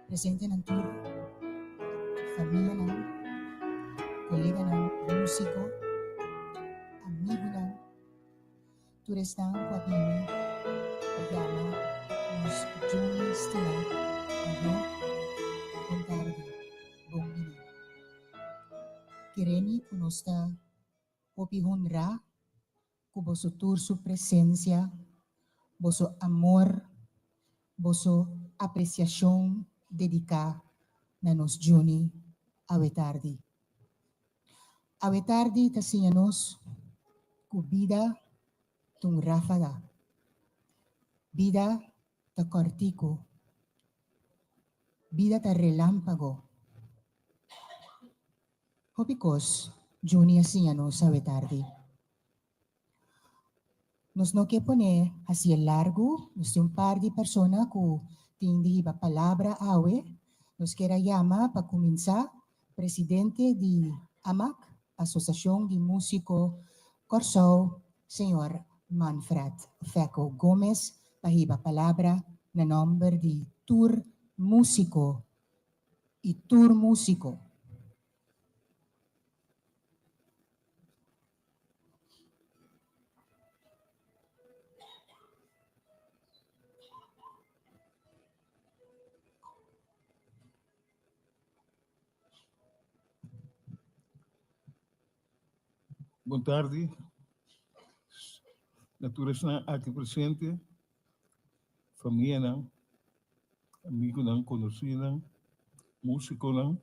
Presentenan tur, famianan, koleganan músiko, amigunan, tur esnan ku a bini pa yama nos Juni stimá ayó, bon tardi, bon bini. Kere mi ku nos ta hopi honrá ku boso tur su presensia, boso amor, boso apresiashon dediká na nos Juni awe tardi. Awe tardi ta siña nos ku bida ta un ráfaga. Bida ta kòrtiku. Bida ta relámpago. Hopi kos Juni a siña nos awe tardi. Nos no ke pone hasié largu, nos tin un par di persona ku tin di hiba palabra awe. Nos kier a yama pa kuminsá presidente di AMAC, Asosashon di Músiko Kòrsou, señor Manfred Fecco Gomez pa hiba palabra na nòmber di tur músiko i tur músiko. Bon tardi na tur esnan aki presente, famianan, amigunan, konosinan, musikonan,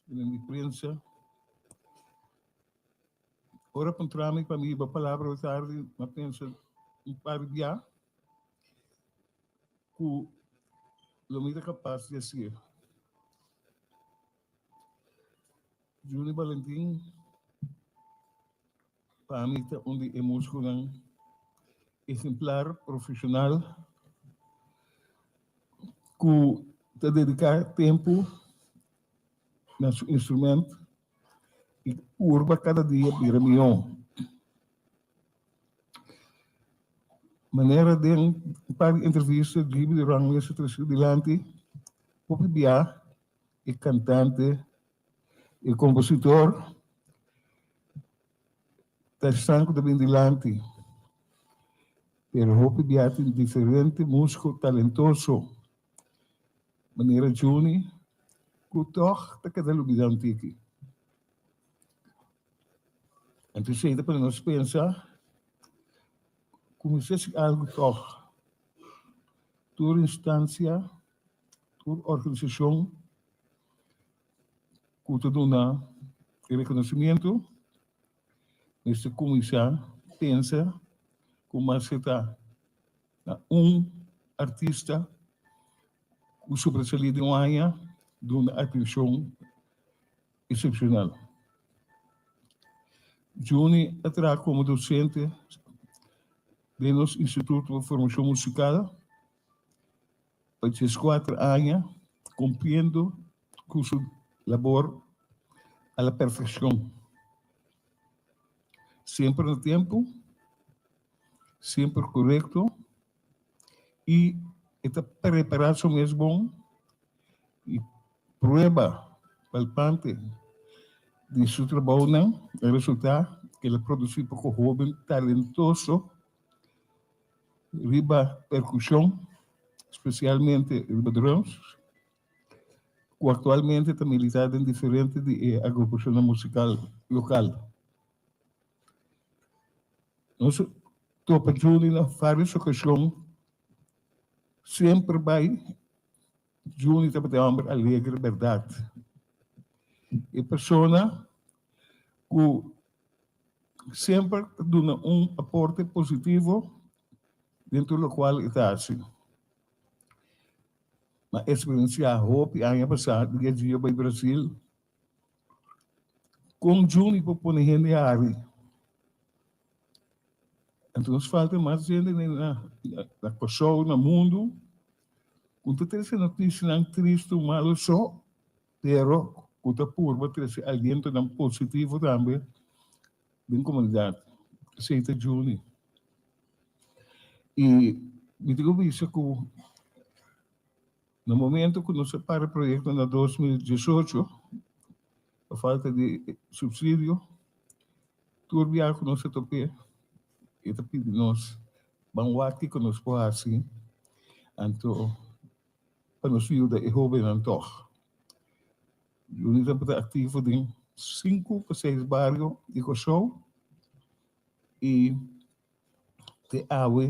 den di prensa. Ora puntra mi pa mi hiba palabra awe tardi, mi a pensa un par di bia ku lo mi ta kapas di hasié. Juni Balentin pa mi ta un di e musikonan ehemplar, profeshonal ku ta dediká tempu na su instrument i purba kada dia bira mihó. Manera den un par di entrevista Gibi Duran mes a trese dilanti, hopi bia e kantante, e kompositor ta esnan ku ta bin dilanti, pero hopi bia tin diferente músiko talentoso manera Juni ku tòg ta keda lubidá un tiki. Anto esei ta pone nos pensa ku mester hasi algu tòg. Tur instansia, tur organisashon ku ta duna e rekonosimiento mester kuminsá pensa ku mas ta na un artista ku sobresalí den un aña duna atenshon eksepshonal. Juni a traha komo dosente den nos Instituto pa Formashon Musikal pa dieskuater aña kumpliendo ku su labor a la perfekshon. Semper na tempu, semper korekto i e ta prepará su mes bon i prueba palpante di su trabounan a resultá ku el a produsí poko hóben talentoso riba perkushon, spesialmente riba drums, ku aktualmente ta militá den diferente di e agrupashonnan musikal lokal. Nos topa Juni na vários okashon, semper bai Juni tabata e hòmber alegre bèrdat. E persona ku semper ta duna un aporte positivo den tur lokual e ta hasi. Mi a eksperensiá hopi aña pasá dia Gio bai Brasil kon Juni por pone hende hari. Anto nos falta mas hende na na Kòrsou, na mundu ku ta trese notisianan tristu, malu so. Pero cu ta purba trece alientonan positivo tambe den comunidad. Esey ta Juni. Y mi tin cu bisa cu Na momento ku nos a para e proyekto na 2018, pa falta di supsidio, tur biaha ku nos a top'é, e ta pidi nos ban wak kiko nos por hasi anto pa nos yuda e hóbennan tòg. Juni tabata aktivo den sinku pa seis bario di Kòrsou i te awe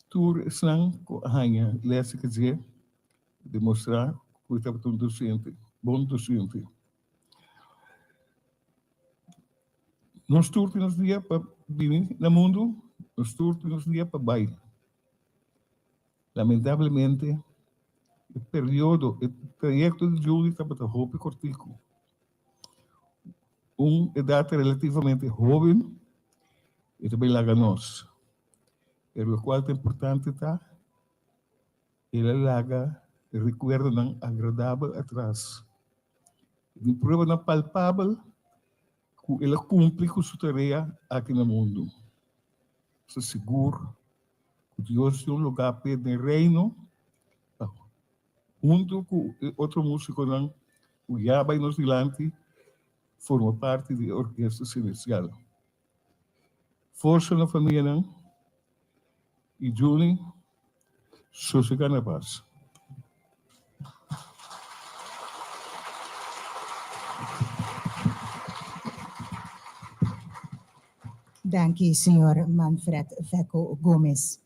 tur esnan ku a haña lès di dje demostrá ku e tabata un dosente, bon dosente. Nos tur tin nos dia pa bini na mundu, nos tur tin nos dia pa bai. Lamentablemente e periodo, e trayekto di Julie tabata hopi kortiku. Un edat relativamente hoben e ta bai laga nos. Pero lokual ta importante ta el a laga rekuerdonan agradabel atras. Tin pruebanan palpabel ku el a kumpli ku su tarea aki na mundu. Ta sigur ku Dios tin un lugá p'e den Reino pa huntu ku e otro músikonan ku ya bai nos dilanti forma parti di e orkesta selestial. Forsa na famianan i Juni sosegá na pas. Danki señor Manfred Fecco Gomez.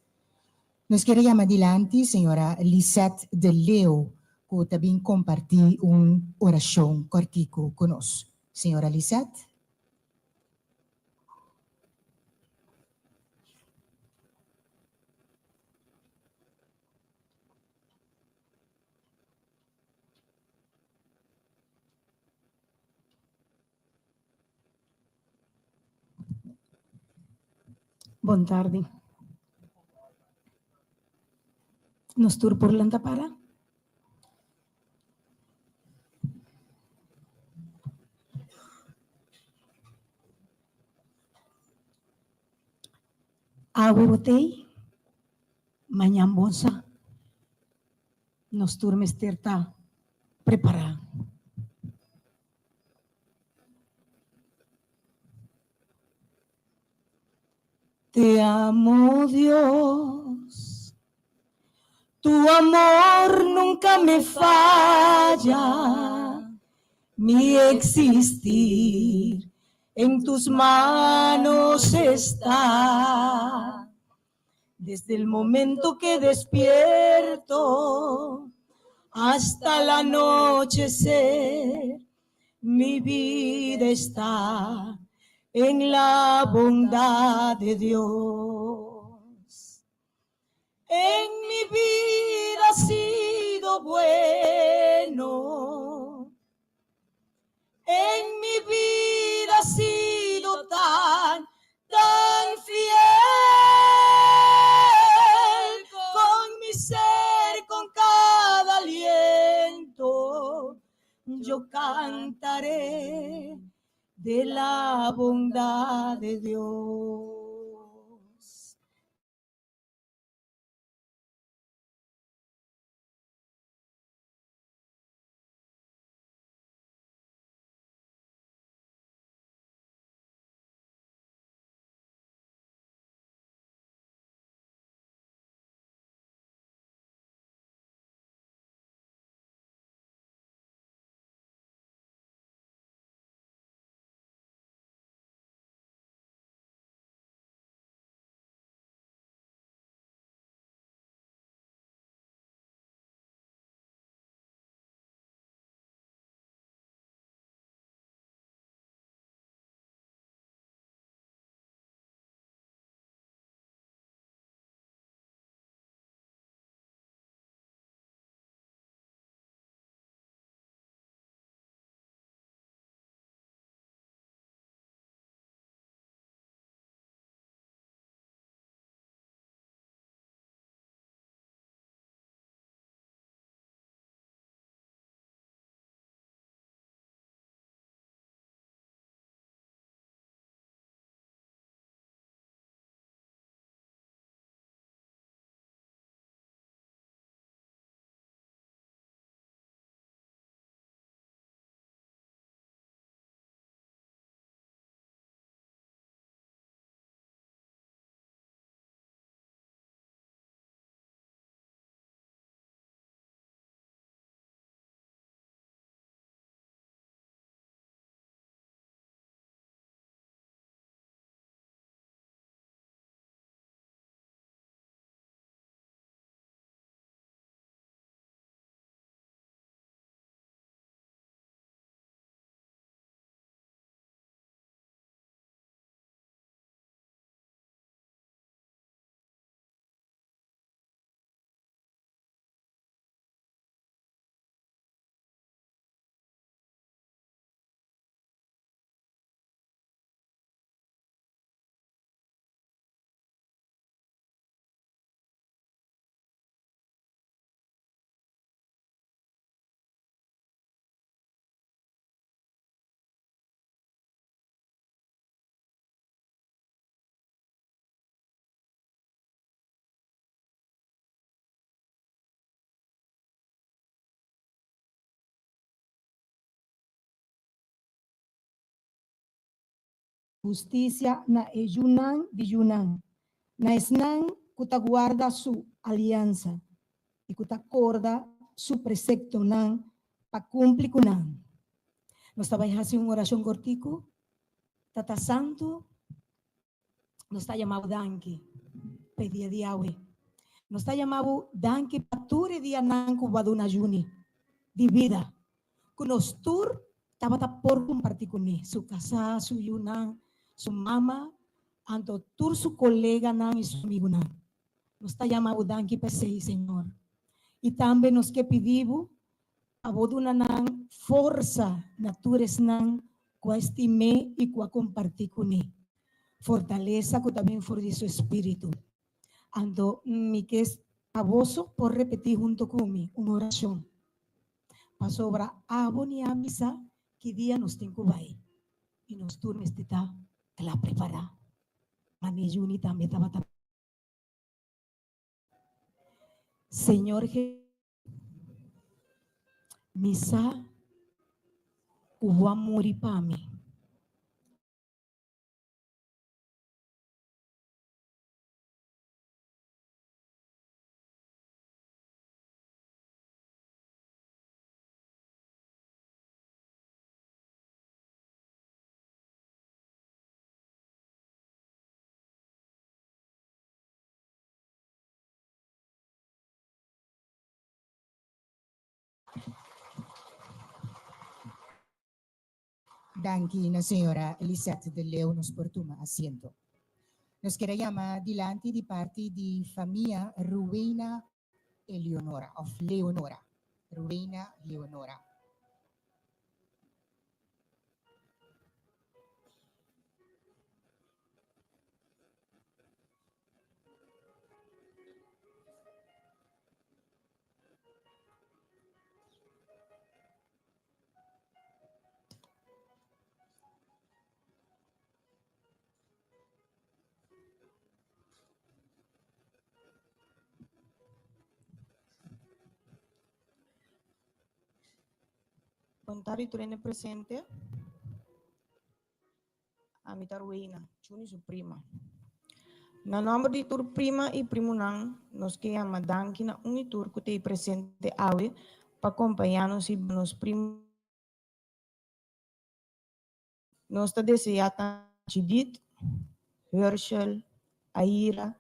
Nos kier a yama dilanti señora Lisette de Leeuw cu ta bin comparti un oracion cortico cu nos. Señora Lisette. Bon tardi. Nos tur por lanta para? Awe bo t'ei, mañan bon sa. Nos tur mester ta prepará. Te amo Dios, tu amor nunca me falla, mi existir en tus manos está. Desde el momento que despierto hasta el anochecer, mi vida está en la bondad de Dios. En mi vida ha sido bueno. En mi vida ha sido tan, tan fiel. Con mi ser, con cada aliento, yo cantaré de la bondad de Dios. Hustisia na e yunan di yunan, na esnan ku ta guarda su aliansa i ku ta korda su preseptonan pa kumpli ku nan. Nos ta bai hasi un orashon kortiku. Tata Santu, nos ta yama bo danki pa e dia di awe. Nos ta yama bo danki pa tur e dianan ku bo a duna Juni di bida, ku nos tur tabata por kompartí kuné, su kasá, su yunan, su mama, anto tur su koleganan i su amigunan. Nos ta yama bo danki pa esei, Señor. I tambe nos ke pidi bo pa bo duna nan forsa na tur esnan ku a stim'é i ku a kompartí kuné, fortalesa ku ta bin for di su espíritu. Anto mi ke pa boso por repetí hunto ku mi un orashon, pasobra abo ni ami sa ki dia nos tin ku bai, i nos tur mester ta kla prepará. Mane Juni tambe tabata. Señor Jesús. Mi sa ku bo a muri pa mi. Danki na señora Lisette de Leeuw nos por tuma asiento. Nos kier a yama dilanti di parti di famia Ruwena Eleonora of Leonora. Ruwena Leonora. Bon tardi tur hende presente. Ami ta Ruena, Juni su prima. Na nomber di tur prima y primonan, nos ke yama danki na un y tur ku ta ei presente awe pa kompañá nos i nos primo. Nos ta deseá tantu Judith, Herschel, Aira,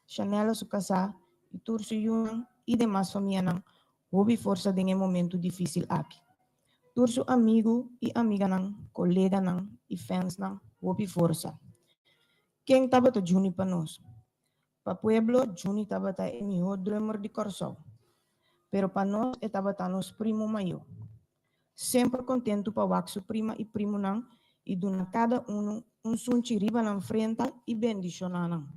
Shanella su kasá y tur su yunan y demas famianan hopi forsa den e momento difísil aki. Tur su amigu i amiganan, koleganan i fansnan hopi forsa. Ken tabata Juni pa nos? Pa pueblo, Juni tabata e mihó drummer di Kòrsou. Pero pa nos e tabata nos primu mayó. Semper kontentu pa wak su prima i primunan i duna kada unu un sunchi riba nan frenta i bendishoná nan.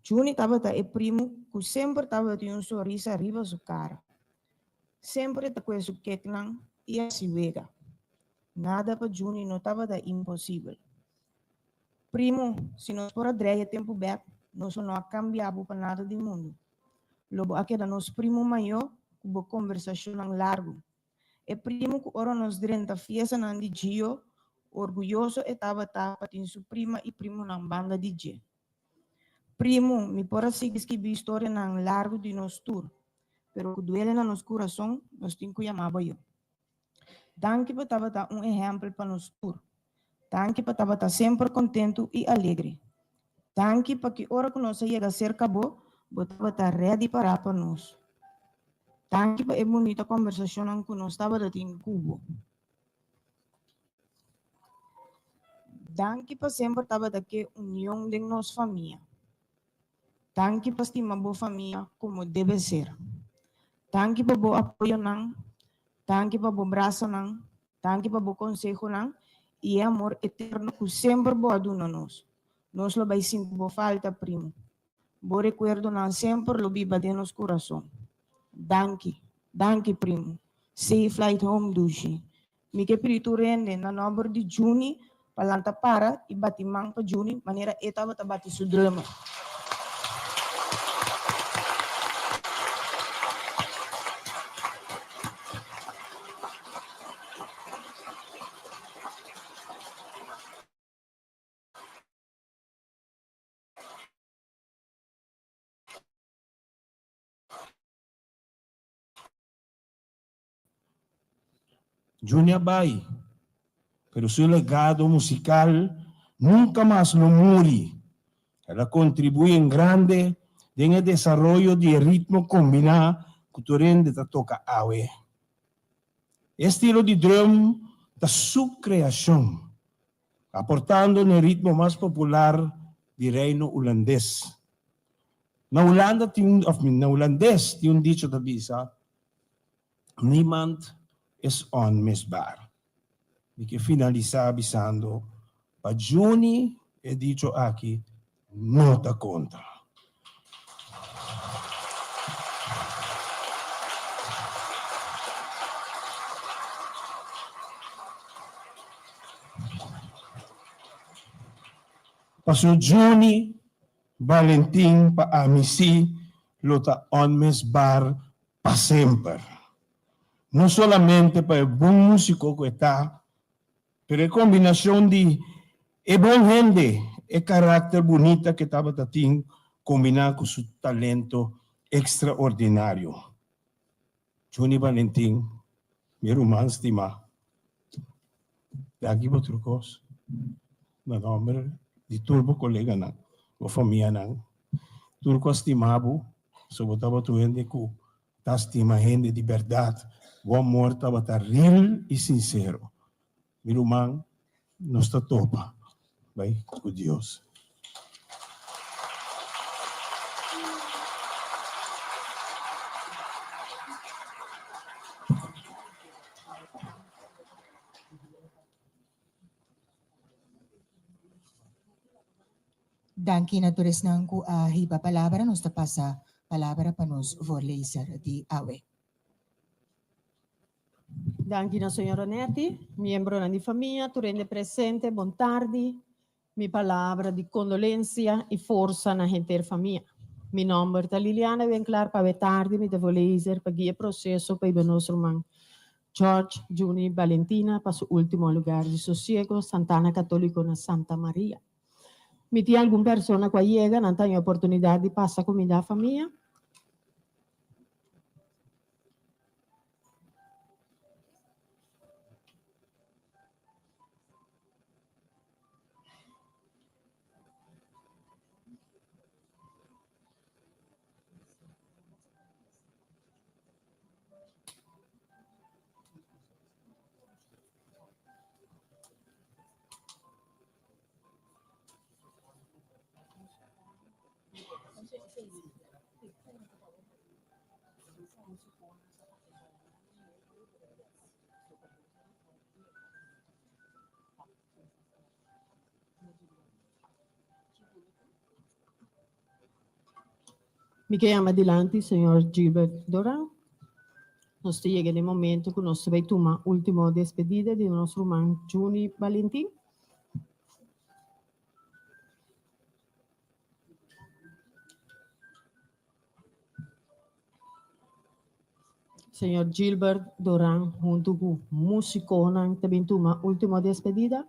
Juni tabata e primu ku semper tabatin un sonrisa riba su kara. Semper e ta kue su keknan i hasi wega. Nada pa Juni no tabata imposibel. Primu, si nos por a drei e tempu bèk, nos lo no a kambia bo pa nada di mundu. Lo bo a keda nos primu mayó ku bo kombersashonnan largu. E primu ku ora nos drenta fiestanan di Gio, orguyoso e tabata pa tin su prima i primunan banda di dje. Primu, mi por a sigui skibi historianan largu di nos tur, pero ku duele na nos kurason, nos tin ku yama bo yo. Danki pa tabata un ehèmpel pa nos tur. Danki pa tabata semper kontentu i alegre. Danki pa ki ora ku nos a yega serka bo, bo tabata rèdi pará pa nos. Danki pa e bunita kòmbersashonnan ku nos tabata tin ku bo. Danki pa semper tabata ke union den nos famia. Danki pa stima bo famia komo debe ser. Danki pa bo apoyonan, danki pa bo brasanan, danki pa bo konsehonan i e amor eterno ku semper bo a duna nos. Nos lo bai sinti bo falta, primo. Bo rekuerdonan semper lo biba den nos kurason. Danki, danki primo. Safe flight home, dushi. Mi ke pidi tur hende na nòmber di Juni pa lanta para i bati man pa Juni manera e tabata bati su drummer. Juni a bai, pero su legado musical nunca mas lo muri. El a contribui en grande den e desaroyo di e ritmo combina cu tur hende ta toca awe. E estilo di drum ta su creacion, aportando n'e ritmo mas popular di Reino Hulandes. Na Hulanda tin un, of na Hulandes tin un dicho ta bisa, Niemand is onmisbaar. Mi ke finalisá bisando pa Juni e dicho aki no ta konta. Paso Juni Valentin pa ami sí lo ta onmisbaar pa semper. No solamente pa e bon músiko ku e ta, pero e kombinashon di e bon hende, e karakter bunita ku e tabata tin kombiná ku su talento ekstraordinario. Juni Valentin, mi ruman stimá, danki pa tur kos. Na nòmber di tur bo koleganan, bo famianan, tur ku a stima bo, so bo tabata un hende ku ta stima hende di bèrdat, bo amor tabata real i sinsero. Mi ruman, nos ta topa. Bai ku Dios. Danki na tur esnan ku a hiba palabra. Nos ta pasa palabra pa nos voorlezer di awe. Danki na señora Netty, miembronan di famia, tur hende presente, bon tardi. Mi palabra di kondolensia i forsa na henter famia. Mi nòmber ta Liliana Winklaar, pa awe tardi mi ta voorlezer pa guia e proseso pa hiba nos ruman George Juni Balentina pa su ultimo lugar di sosiego, Santana Katoliko na Santa Maria. Mi tin algun persona ku a yega, nan ta haña oportunidat di pasa kumindá famia. Mi ke yama dilanti señor Gilbert Doran. Nos ta yega na e momento ku nos ta bai tuma ultimo despedida di nos ruman Juni Balentin. Señor Gilbert Doran huntu ku musikonan ta bin tuma ultimo despedida.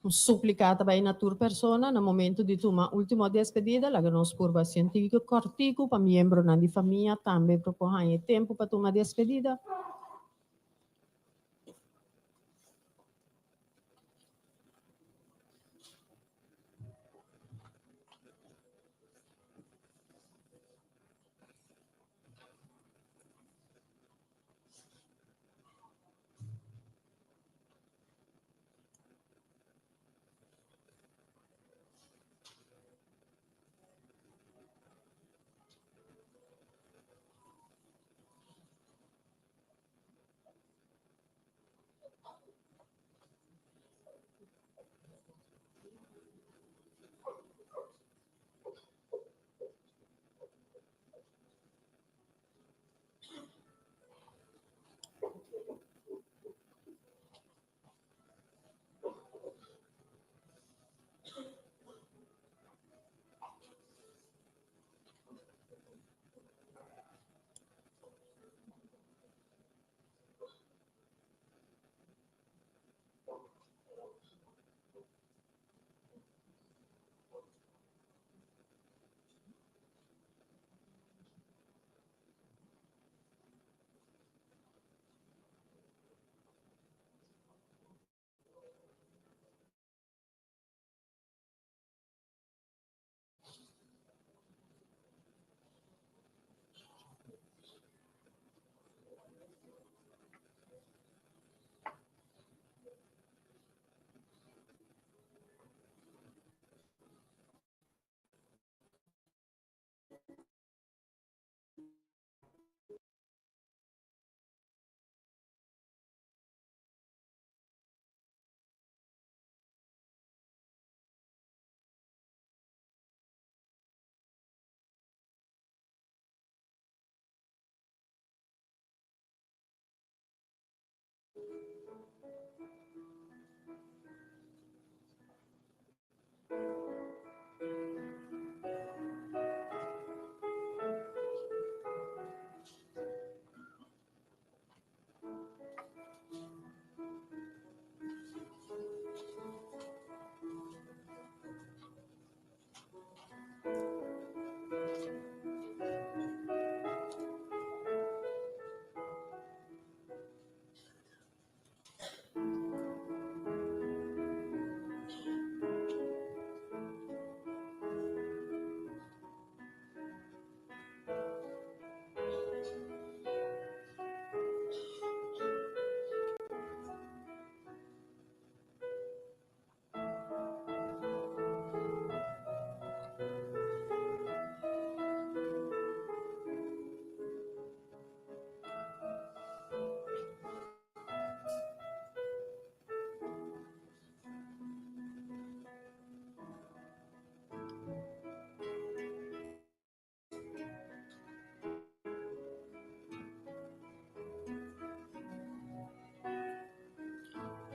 Un súplika ta bai na tur persona na momento di tuma último despedida, laga nos purba sientífiko kòrtiku pa miembronan di famia tambe por por haña e tempu pa tuma despedida.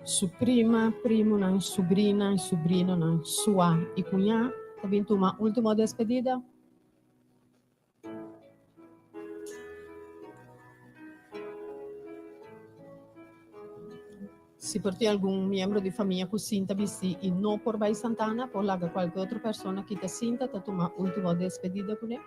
Su prima, primonan, subrina y subrinonan, sua y cuña ta bin tuma ultimo despedida. Si por tin algun miembro di famia cu sinta bisti y no por bay Santana, por laga cualke otro persona kita sinta ta tuma ultimo despedida cune.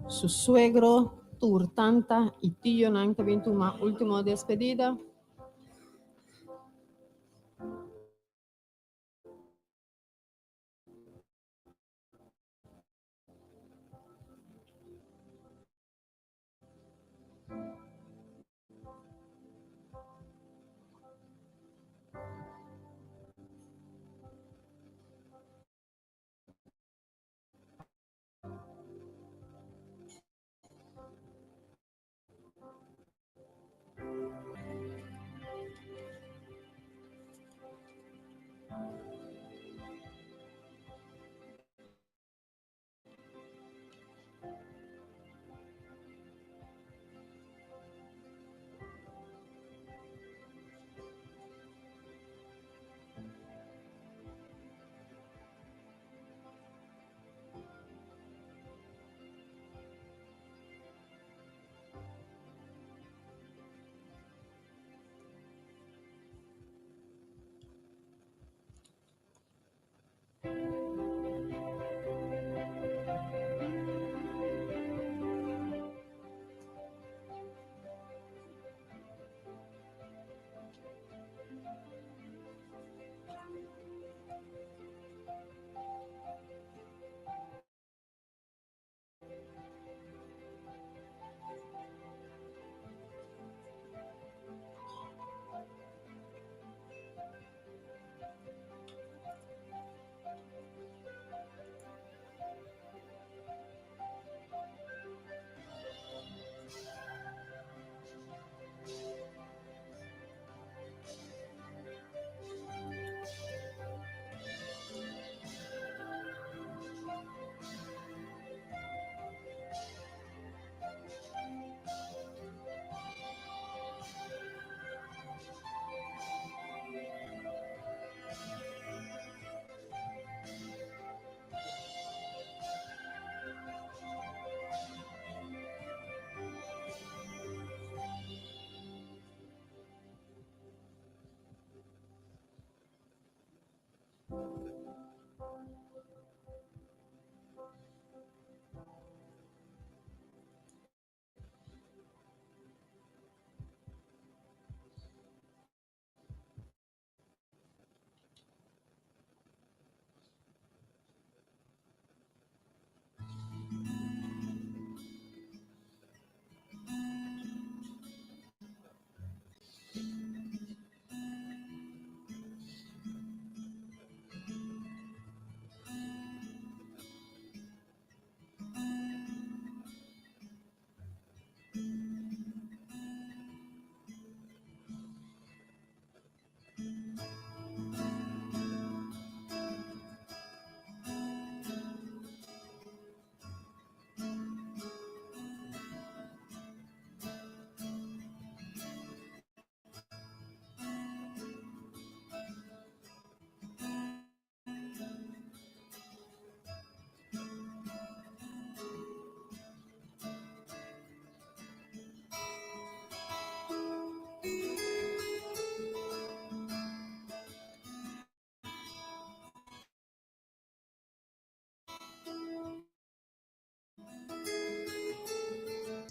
Su suegro, tur tanta y tionan ta bin tuma ultimo despedida.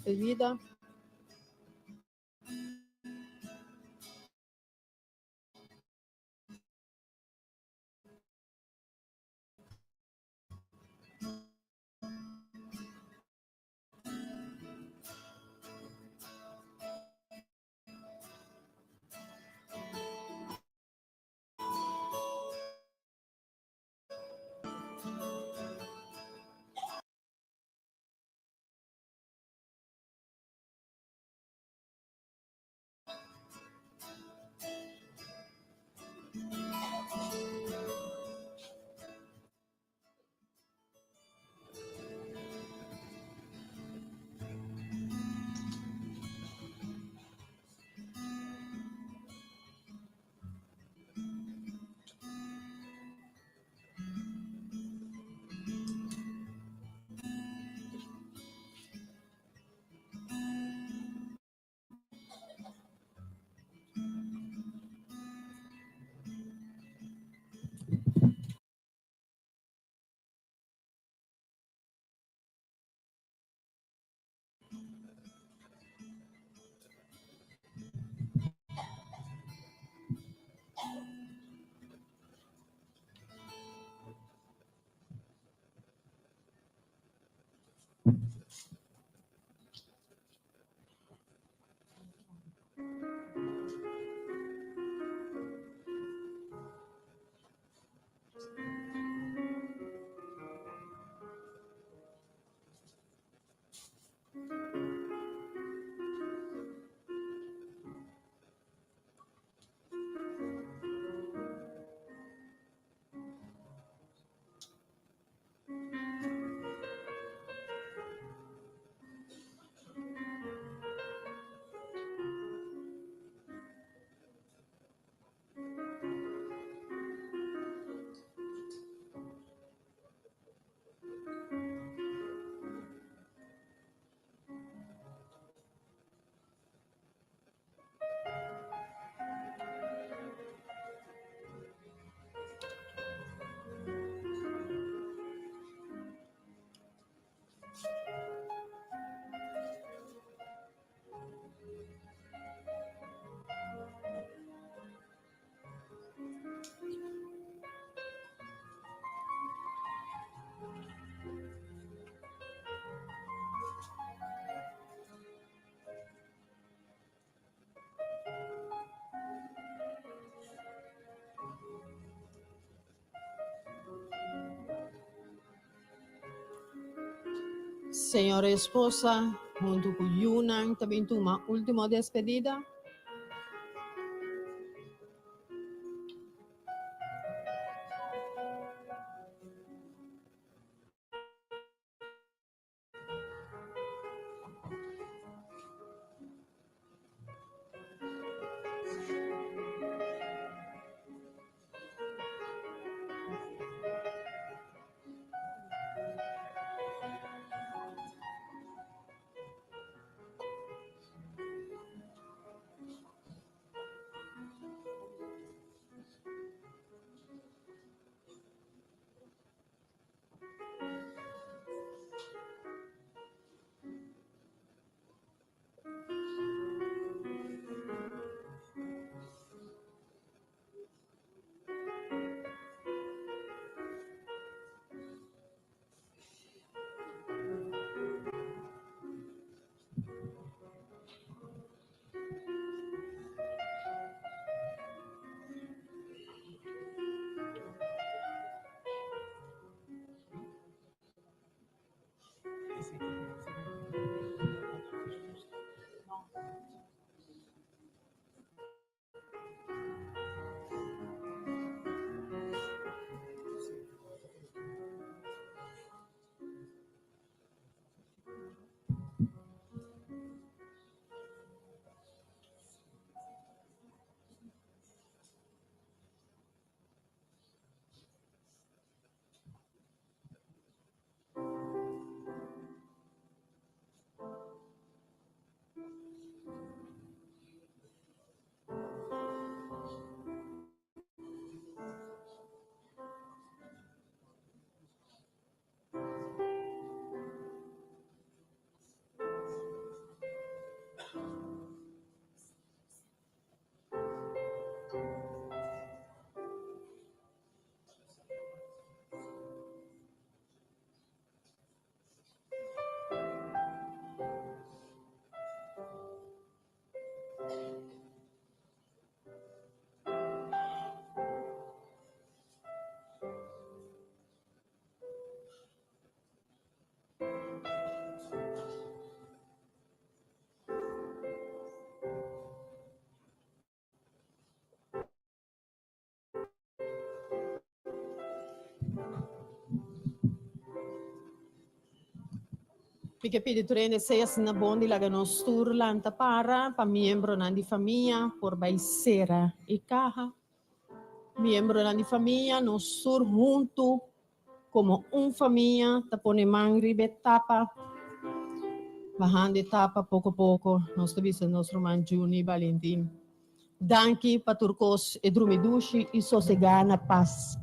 despedida. Señora esposa huntu ku yunan ta bin tuma último despedida. Mi ke pidi tur hende sea asina bon di laga nos tur lanta para pa miembronan di famia por bai sera e kaha. Miembronan di famia, nos tur huntu komo un famia ta pone man riba e tapa, bahando e tapa poko poko. Nos ta bisa nos ruman Juni Balentin, danki pa tur kos, e drumi dushi i sosegá na pas.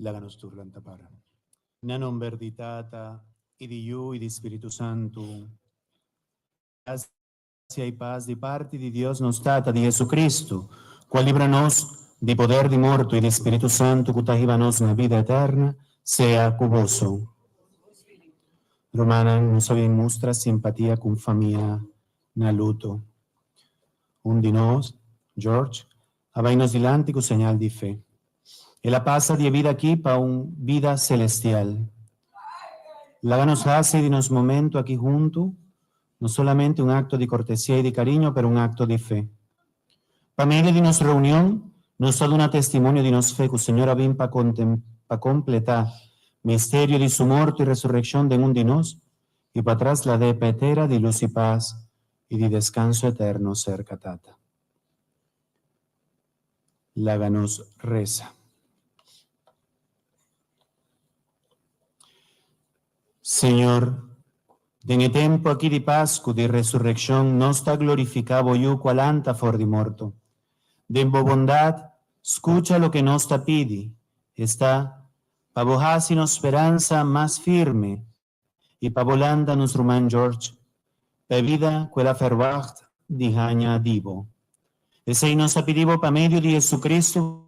Laga nos tur lanta para. Na nomber di Tata, i di Yu, i di Spiritu Santu. Gracia i pas di parti di Dios nos Tata, di Jesucristo, cu a libra nos di poder di morto, i di Spiritu Santu cu ta hiba nos na bida eterna, sea cu boso. Rumannan, nos a bin mustra simpatia cu un famia na luto. Un di nos, George, a bai nos dilanti cu señal di fe. El a pasa di e bida aki pa un bida celestial. Laga nos haci di nos momento aki huntu no solamente un acto di cortesia y di cariño, pero un acto di fe. Pa medio di nos reunion, nos ta duna testimonio di nos fe cu Señor a bin pa pa completa misterio di Su morto y resurreccion den un di nos y pa traslad'é pa e tera di luz y paz y di descanso eterno cerca Tata. Laga nos resa. Señor, den e tempu aki di Pasku di Resurekshon nos ta glorifiká Bo Yu ku a lanta for di morto. Den Bo bondat, skucha loke nos ta pidi, esta, pa Bo hasi nos speransa mas firme i pa Bo lanta nos ruman George pa e bida ku el a ferwagt di haña di Bo. Esei nos ta pidi Bo pa medio di Jesucristo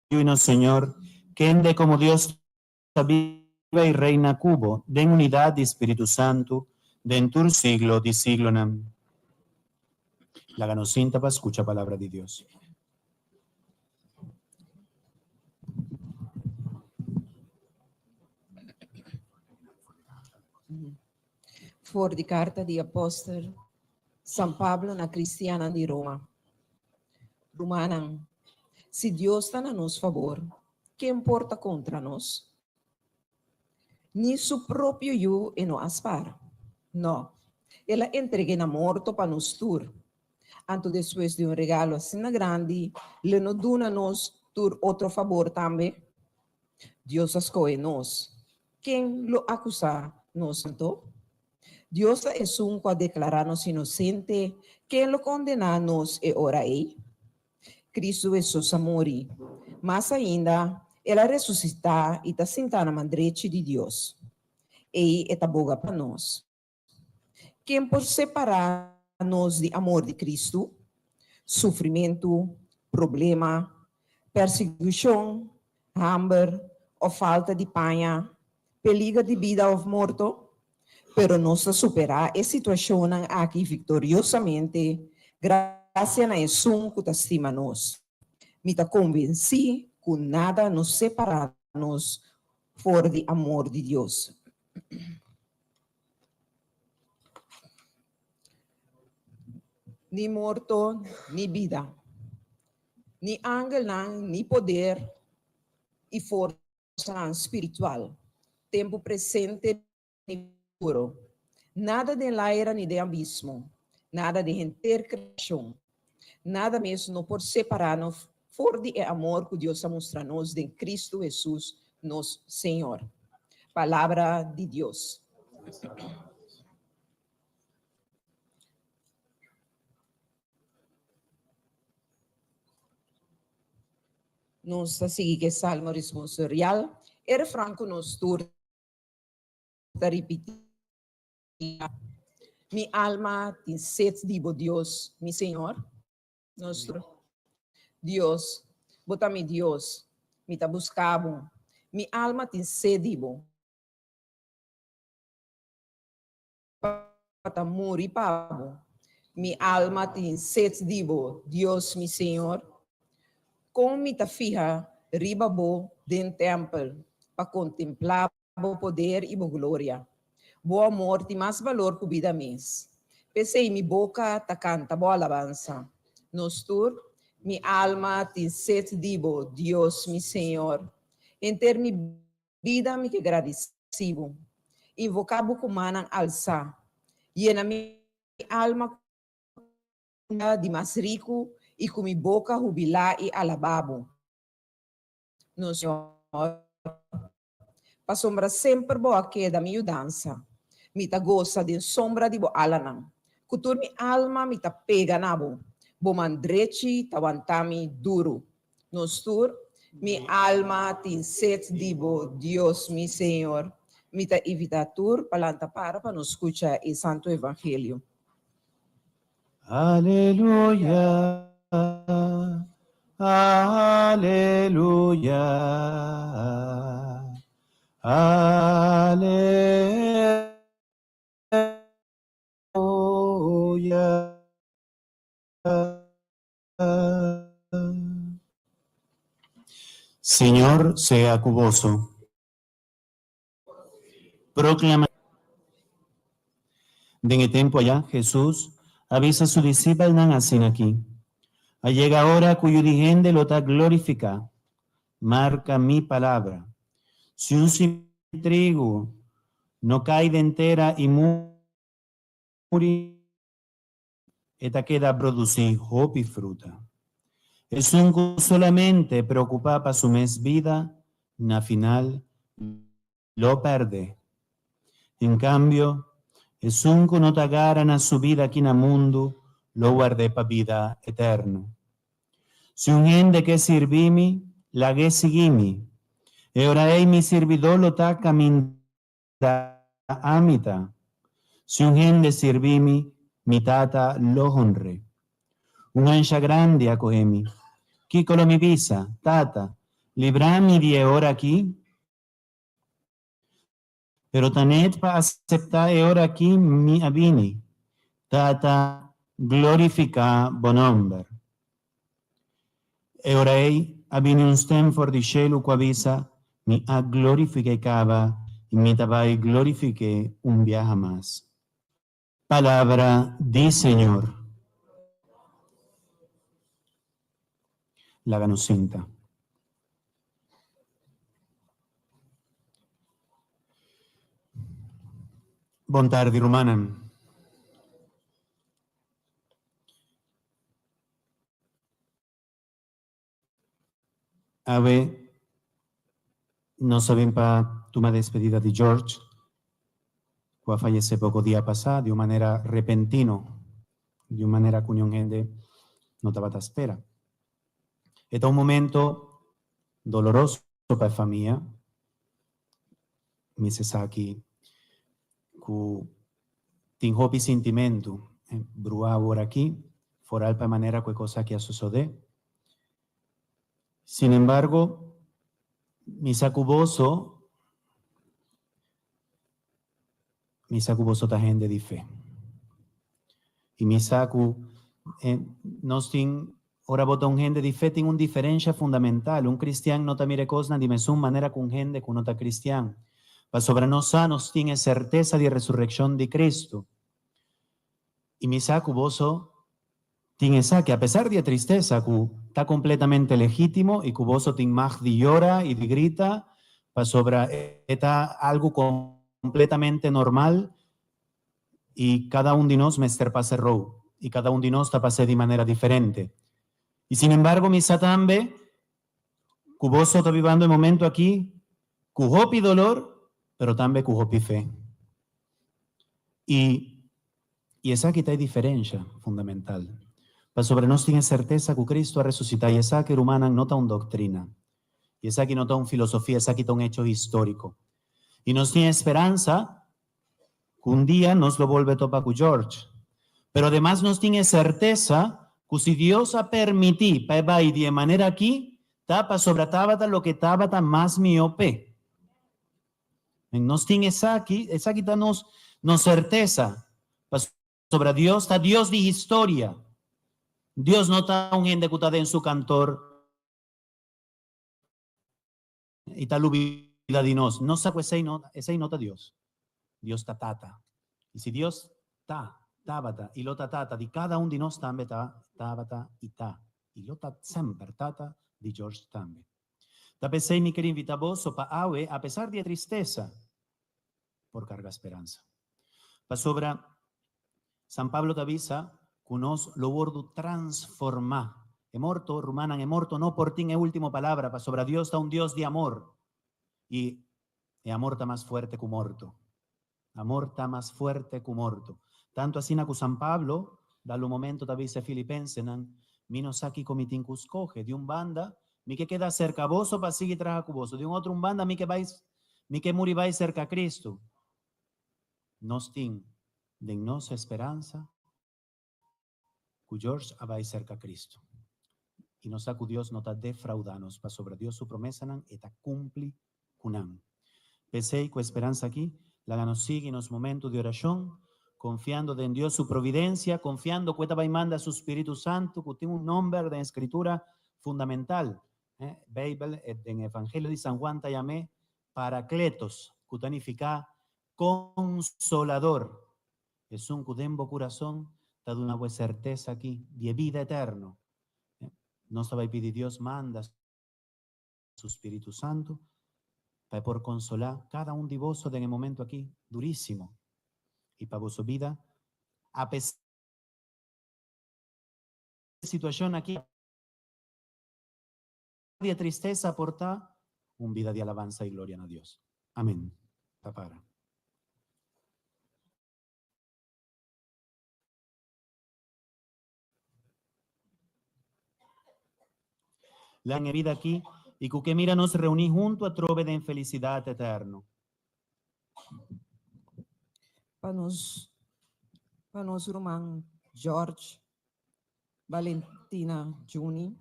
Yu nos Señor, kende komo Dios ta biba i reina ku Bo den unidat di Spiritu Santu den tur siglo di siglonan. Laga nos sinta pa skucha palabra di Dios. For di karta di apòstel San Pablo na kristiannan di Roma. Rumannan, si Dios ta na nos fabor, ken por ta kontra nos? Ni su propio Yu e no a spar. No, el a entreg'é na morto pa nos tur. Anto despues di un regalo asina grandi, lo no duna nos tur otro fabor tambe? Dios a skohe nos. Ken lo akusá nos anto? Dios ta esun ku a deklará nos inosente, ken lo kondená nos e ora ei? Kristu Hesus a muri. Mas ainda, el a resusitá i ta sintá na man drechi di Dios. Ei e ta boga pa nos. Ken por separá nos di amor di Kristu? Sufrimentu, problema, persigushon, hamber òf falta di paña, peliger di bida òf morto? Pero nos ta superá e situashonnan aki viktoriosamente grasia na Esun ku ta stima nos. Mi ta konvensí ku nada no separá nos for di amor di Dios. Ni morto ni bida, ni angelnan ni poder i forsanan spiritual, tempu presente ni futuro, nada den laira ni den abismo, nada den henter kreashon, nada mes no por separá nos for di e amor ku Dios a mustra nos den Kristu Hesus nos Señor. Palabra di Dios. Nos ta sigui ku e Salmo responsorial, e refran ku nos tur ta ripití, Mi alma tin set di bo, Dios, mi Señor. Nos tur. Dios, bo ta mi Dios, mi ta buska bo, mi alma tin sed di bo. Pa ta muri pa bo. Mi alma tin sed di bo, Dios mi Señor. Kon mi ta fiha riba bo den tèmpel pa kontemplá bo poder i bo gloria. Bo amor tin mas balor ku bida mes. P'esei mi boka ta kanta bo alabansa. Nos tur, mi alma tin set di bo, Dios mi Señor. Henter mi bida mi ke gradisí bo. Invoká bo ku mannan alsá. Yena mi alma ku di mas riku i ku mi boka hubilá i alabá bo. Nos Señor, pasobra semper bo a keda mi yudansa. Mi ta gosa den sombra di bo alanan. Ku tur mi alma mi ta pega na bo. Bo man drechi ta wanta mi duru. Nos tur, mi alma tin set di bo, Dios mi Señor. Mi ta invita tur pa lanta para pa nos skucha e Santu Evangelio. Aleluya, aleluya, aleluya. Señor sea cu boso. Proclama. Den e tempu ayá, Hesus a bisa su disipelnan asin'akí, A yega ora ku Yu di hende lo ta glorifiká. Marka mi palabra, Si un simia di trigu no kai den tera i muri, e ta keda produsí hopi fruta. Esun ku solamente preokupá pa su mes bida, na final lo pèrdè. En kambio, esun ku no ta gara na su bida aki na mundu, lo ward'é pa bida eterno. Si un hende ke sirbi mi, lag'é sigui mi. E ora ei mi sirbidó lo ta kaminda ami ta. Si un hende sirbi mi, mi Tata lo honr'é. Un ansha grandi a kohe mi. Kiko lo mi bisa, Tata, libra mi di e ora akí? Pero ta net pa aseptá e ora akí mi a bini. Tata, glorifiká bo nòmber. E ora ei a bini un stèm for di shelu ku a bisa, Mi a glorifik'é kaba i mi ta bai glorifik'é un biaha mas. Palabra di Señor. Laga nos sinta. Bon tardi rumannan. Awe nos a bin pa tuma despedida di George, ku a fayesé poko dia pasá di un manera repentino, di un manera ku niun hende no tabata spera. E ta un momento doloroso pa e famia, mi sa esaki ku. Tin hopi sintimentu bruá awor aki, foral pa e manera ku e kos aki a sosodé. Sin embargo, mi sa ku boso, mi sa ku boso ta hende di fe. I mi sa ku nos tin, ora bo ta un hende di fe, tin un diferensha fundamental. Un kristian no ta mira e kosnan di mesun manera ku un hende ku no ta kristian. Pasobra nos sa nos tin e sertesa di e resurekshon di Kristu. I mi sa ku boso tin esaki, apesar di e tristesa ku ta kompletamente legítimo i ku boso tin mag di yora i di grita, pasobra e ta algu kompletamente normal i kada un di nos mester pasa e rou i kada un di nos ta pas'é di manera diferente. I sinembargo mi sa tambe ku boso ta bibando e momento aki ku hopi dolor, pero tambe ku hopi fe. I i esaki ta e diferensha fundamental. Pasobra nos tin e sertesa ku Cristo a resusitá i esaki, rumannan, no ta un doktrina. I esaki no ta un filosofia, esaki ta un echo históriko. I nos tin e speransa Ku un dia nos lo bolbe topa ku George. Pero ademas nos tin e sertesa ku si Dios a permití pa e bai di e manera akí, ta pasobra tabata loke tabata mas mihó p'e. Nos tin esaki, esaki ta nos nos sertesa, pasobra Dios ta Dios di historia. Dios no ta un hende ku ta den su kantor. I ta lubida di nos. Nos sa ku esei no, esei no ta Dios. Dios ta Tata. I si Dios ta, tabata i lo ta Tata di kada un di nos tambe ta, tabata i ta i lo ta semper Tata di George tambe. Ta p'esei mi ker invita boso pa awe, apesar di e tristesa, por karga speransa. Pasobra San Pablo ta bisa ku nos lo wordu transformá. E morto, rumannan, e morto no por tin e último palabra, pasobra Dios ta un Dios di amor, i e amor ta mas fuerte ku morto. Amor ta mas fuerte ku morto. Tantu asina ku San Pablo, dal un momento ta bisa e filipensenan, Mi no sa kiko mi tin ku skohe. Di un banda, mi ke keda serka boso pa sigui traha ku boso. Di un otro un banda, mi ke bai, mi ke muri bai serka Kristu. Nos tin den nos esperansa ku George a bai serka Kristu. I nos sa ku Dios no ta defraudá nos, pasobra Dios su promesanan e ta kumpli ku nan. P'esei, ku e speransa akí, laga nos sigui nos momentu di orashon, konfiando den Dios su providensia, konfiando ku e ta bai manda su spiritu santu, ku tin un nòmber den Skritura fundamental. Beibel, den Evangelio di San Juan ta yam'é Parakletos, ku ta nifiká Konsolador. Esun ku den bo kurason ta duna bo e sertesa akí di e bida eterno. Nos ta bai pidi Dios manda su spiritu santu pa e por konsolá kada un di boso den e momentu akí durísimo i pa boso bida, apesar di e situashon akí di e tristesa, por ta un bida di alabansa i gloria na Dios. Amén. Ta para. Lan e bida aki i ku ke mira nos reuní huntu atrobe den felisidat eterno. Pa nos pa nos ruman George Valentina Juni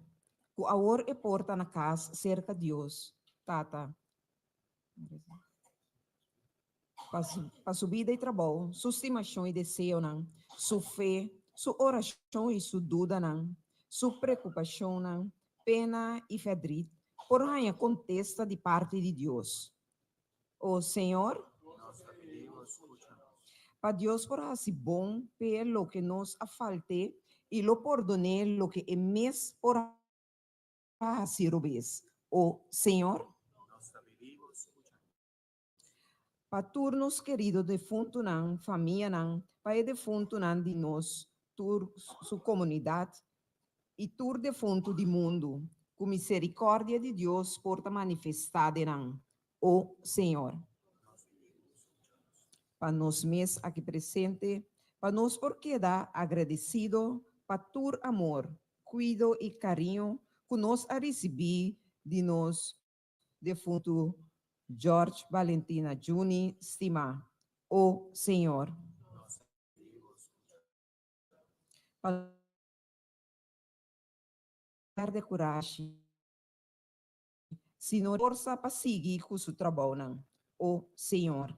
ku awor e por ta na kas serka Dios Tata pa su pa su bida i trabou, su stimashon i deseonan, su fe, su orashon i su dudanan, su preokupashonnan, pena i fèdrit por haña kontesta di parti di Dios. O Señor, pa Dios por hasi bon p'e loke nos a falt'é i lo pordon'é loke e mes por a hasi robes. O Señor, pa tur nos kerido defuntunan, famianan, pa e defuntunan di nos tur su komunidat i tur defuntu di mundu, ku miserikòrdia di Dios por ta manifestá den nan. O Señor. Pa nos mes aki presente, pa nos por keda agradesido pa tur amor, kuido i kariño ku nos a risibí di nos defuntu George Valentina Juni stimá. O Señor. Pa pèrdè kurashi, sino forsa pa sigui ku su trabounan. O Señor.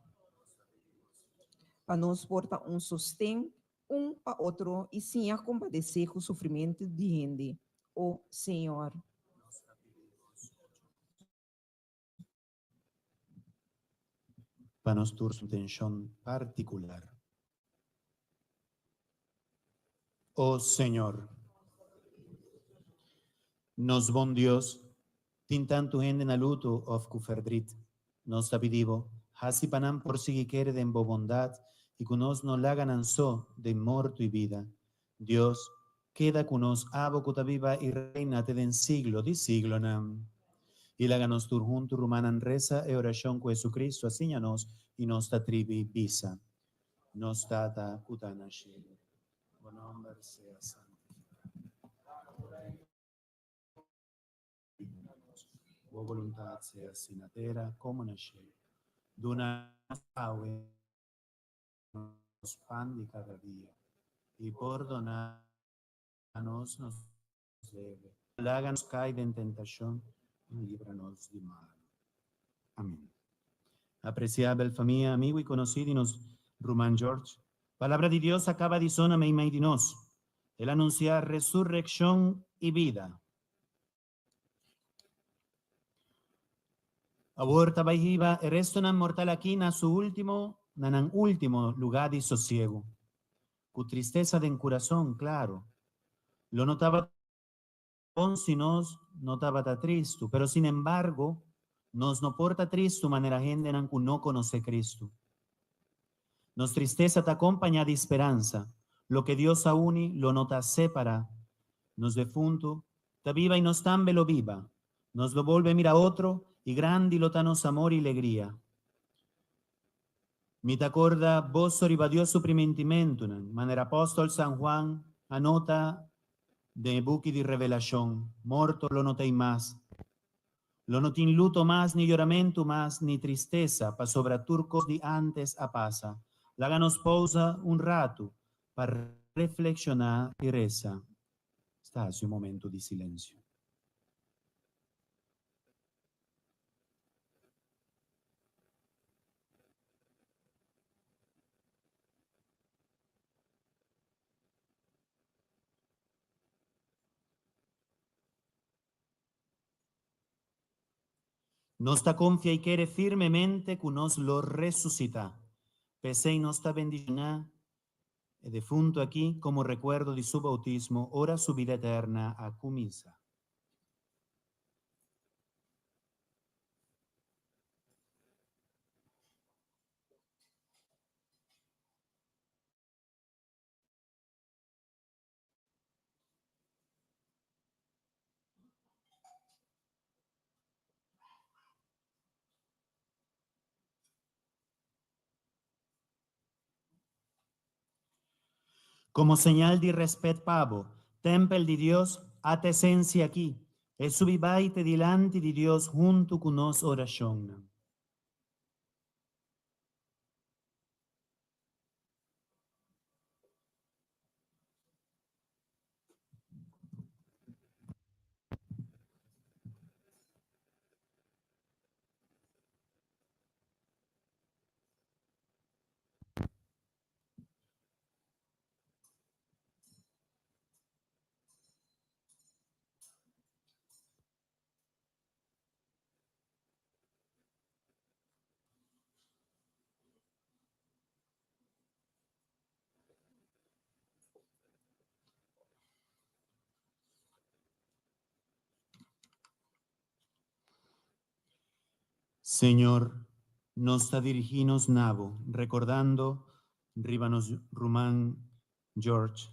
Pa nos por ta un sosten un pa otro i siña kompadesé ku sufrimentu di hende. O Señor. Pa nos tur su tenshon partikular. O Señor, nos bon Dios, tin tantu hende na luto òf ku ferdrit. Nos ta pidi Bo, hasi pa nan por sigui kere den Bo bondat i ku nos no laga nan so den morto i bida. Dios, keda ku nos, abo ku ta biba i reina te den siglo di siglonan. I laga nos tur huntu, rumannan, resa e orashon ku Hesucristo a siña nos i nos ta tribi bisa, Nos Tata ku ta na shelu, bo nòmber sea santifiká. Bo boluntat sea hasi na tera komo na shelu. Duna nos awe nos pan di kada dia, i pordoná nos nos debe. No laga nos kai den tentashon, ma libra nos di malu. Amen. Apresiabel famia, amigu i konosí di nos ruman George, Palabra di Dios a kaba di sona meimei di nos. El a anunsiá resurekshon i bida. Awor ta bai hiba e restonan mortal aki na su ultimo, na nan ultimo lugá di sosiegu. Ku tristesa den kurason, klaro. Lo no tabata bon si nos no tabata tristu, pero sinembargo, nos no por ta tristu manera hendenan ku no konosé Kristu. Nos tristesa ta kompañá di speransa. Loke Dios a uni lo no ta separá. Nos defuntu ta biba i nos tambe lo biba. Nos lo bolbe mira otro i grandi lo ta nos amor i legria. Mi ta korda boso riba Dios su primintimentunan, manera apòstol San Juan a nota den e buki di Revelashon, Morto lo no ta ei mas. Lo no tin luto mas, ni yoramentu mas, ni tristesa, pasobra tur kos di ántes a pasa. Laga nos pousa un ratu pa reflekshoná i resa. Sta hasi un momentu di silensio. Nos ta konfia i kere firmemente ku nos lo resusitá. P'esei nos ta bendishoná e defuntu akí komo rekuerdo di su boutismo ora su bida eterna a kuminsá. Komo señal di rèspèt pa bo, tèmpel di Dios, ata esensia akí, e subi bai te dilanti di Dios huntu ku nos orashonnan. Señor, nos ta dirigí nos na bo, rekordando riba nos ruman George.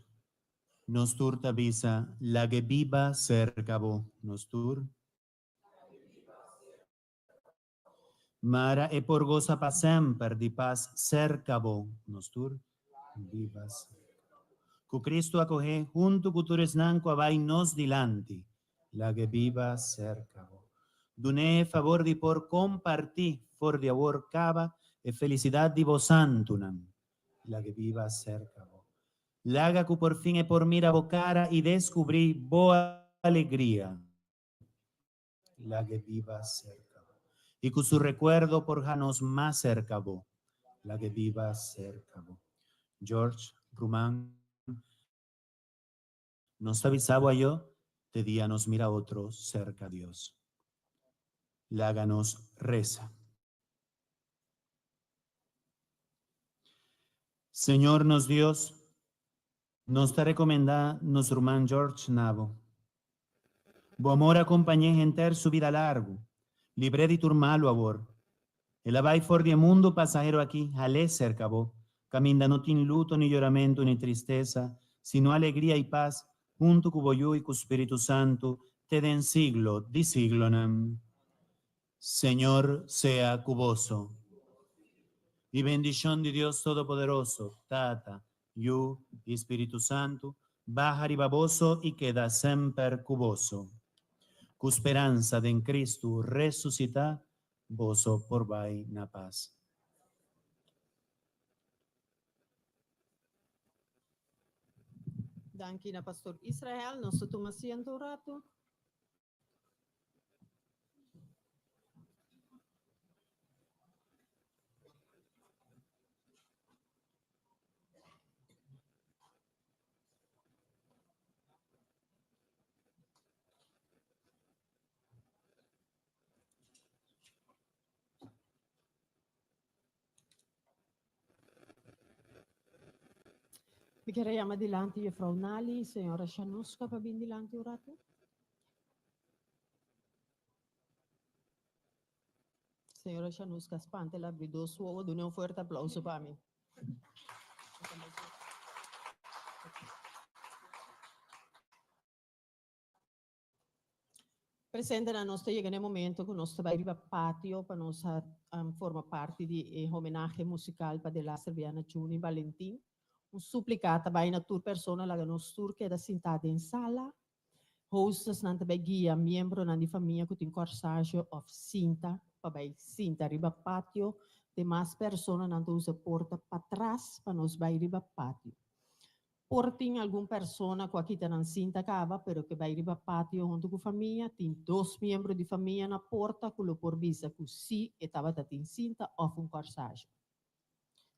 Nos tur ta bisa, Lag'e biba serka bo. Nos tur. Mara e por gosa pa semper di pas serka bo. Nos tur biba serka bo. Ku Cristo a kohe huntu ku tur esnan ku a bai nos dilanti. Lag'e biba serka bo. Dun'é e fabor di por kompartí for di awor kaba e felisidat di bo santunan. Lag'e biba serka bo. Laga ku por fin e por mira bo kara i deskubrí bo alegria. Lag'e biba serka bo. I ku su rekuerdo por ha nos mas serka bo. Lag'e biba serka bo. George, ruman, nos ta bisa bo ayo, te dia nos mira otro serka Dios. Laga nos resa. Señor nos Dios, nos ta recomenda nos ruman George na bo. Bo amor a compañ'é henter su bida largu, libr'é di tur malu awor. El a bai for di e mundu pasahero aki, hal'é serka bo, caminda no tin luto ni yoramentu ni tristesa, sino alegria i pas, huntu cu bo Yu i cu Spiritu Santu, te den siglo di siglonan. Señor sea cu boso. Y bendicion di Dios Todopoderoso, Tata, Yu y Spiritu Santu, baha riba boso y keda semper cu boso. Cu speransa den Cristo resucita, boso por bay na paz. Danki na Pastor Israel. Nos ta tuma asiento un rato. Mi kier a yama dilanti juffrouw Nali y señora Shanuska pa bin dilanti un rato. Señora Shanuska spanta el abri dos wowo, dune un fuerte aplauso pa mi. Presentenan, nos ta yega na e momento ku nos ta bai riba patio pa nos a forma parti di e homenahe musikal pa Delaster Viana Juni Valentin. Un suplika ta bai na tur persona laga nos tur keda sintá den sala. Hostessnan ta bai guia miembronan di famia ku tin kòrsasje òf sinta pa bai sinta riba patio. Demas personanan ta usa porta patras pa nos bai riba patio. Por tin algun persona ku a kita nan sinta kaba pero ke bai riba patio huntu ku famia. Tin dos miembro di famia na porta ku lo por bisa ku si e tabata tin sinta òf un kòrsasje.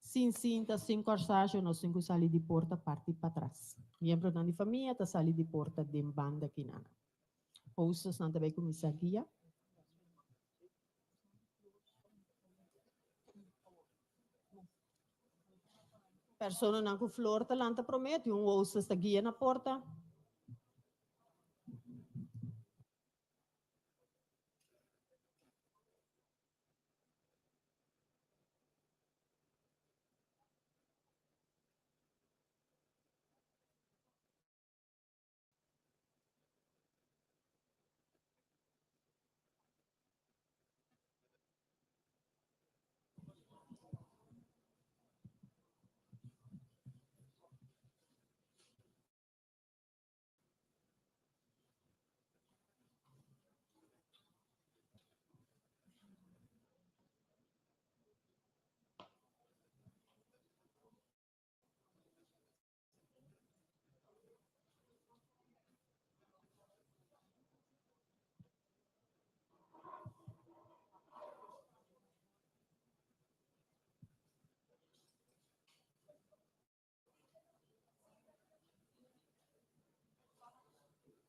Sin sinta, sin kòrsasje nos tin ku sali di porta parti patras. Miembronan di famia ta sali di porta den banda kinanan. Hostessnan ta bai kuminsá guia. Personanan ku flor ta lanta promé, tin un hostess ta guia na porta.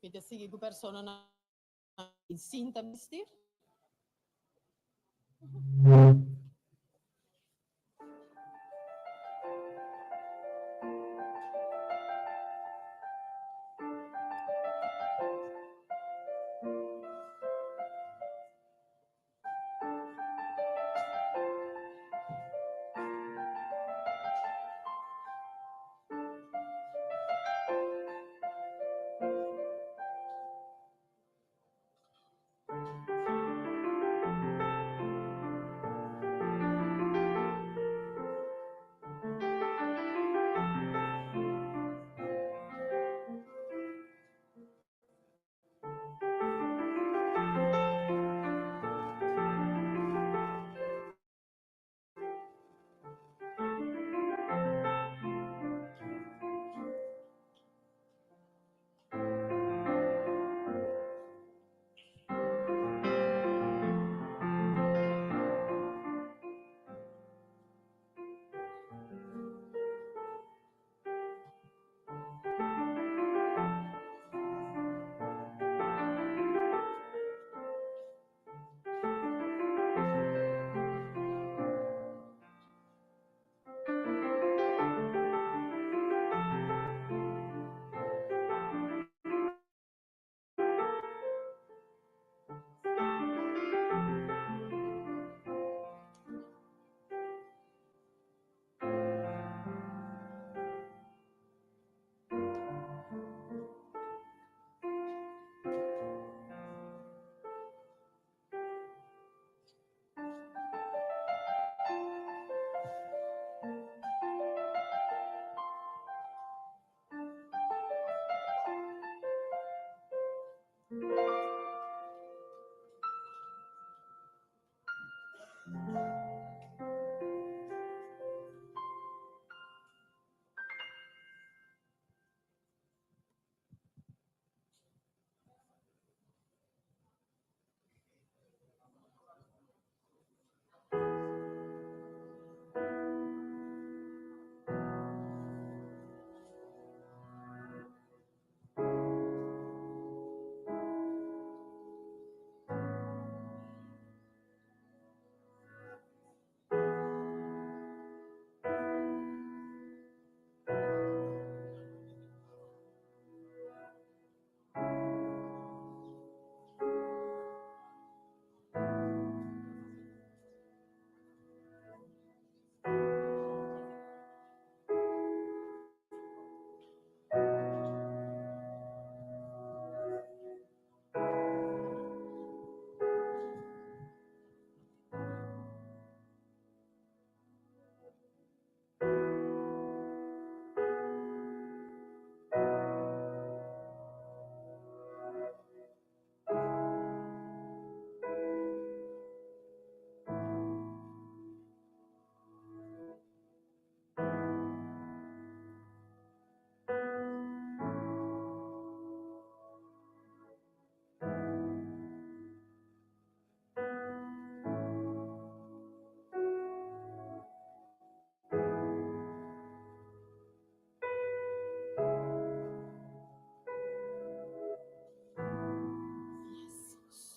Mi ta sigui ku personanan sin ta bisti.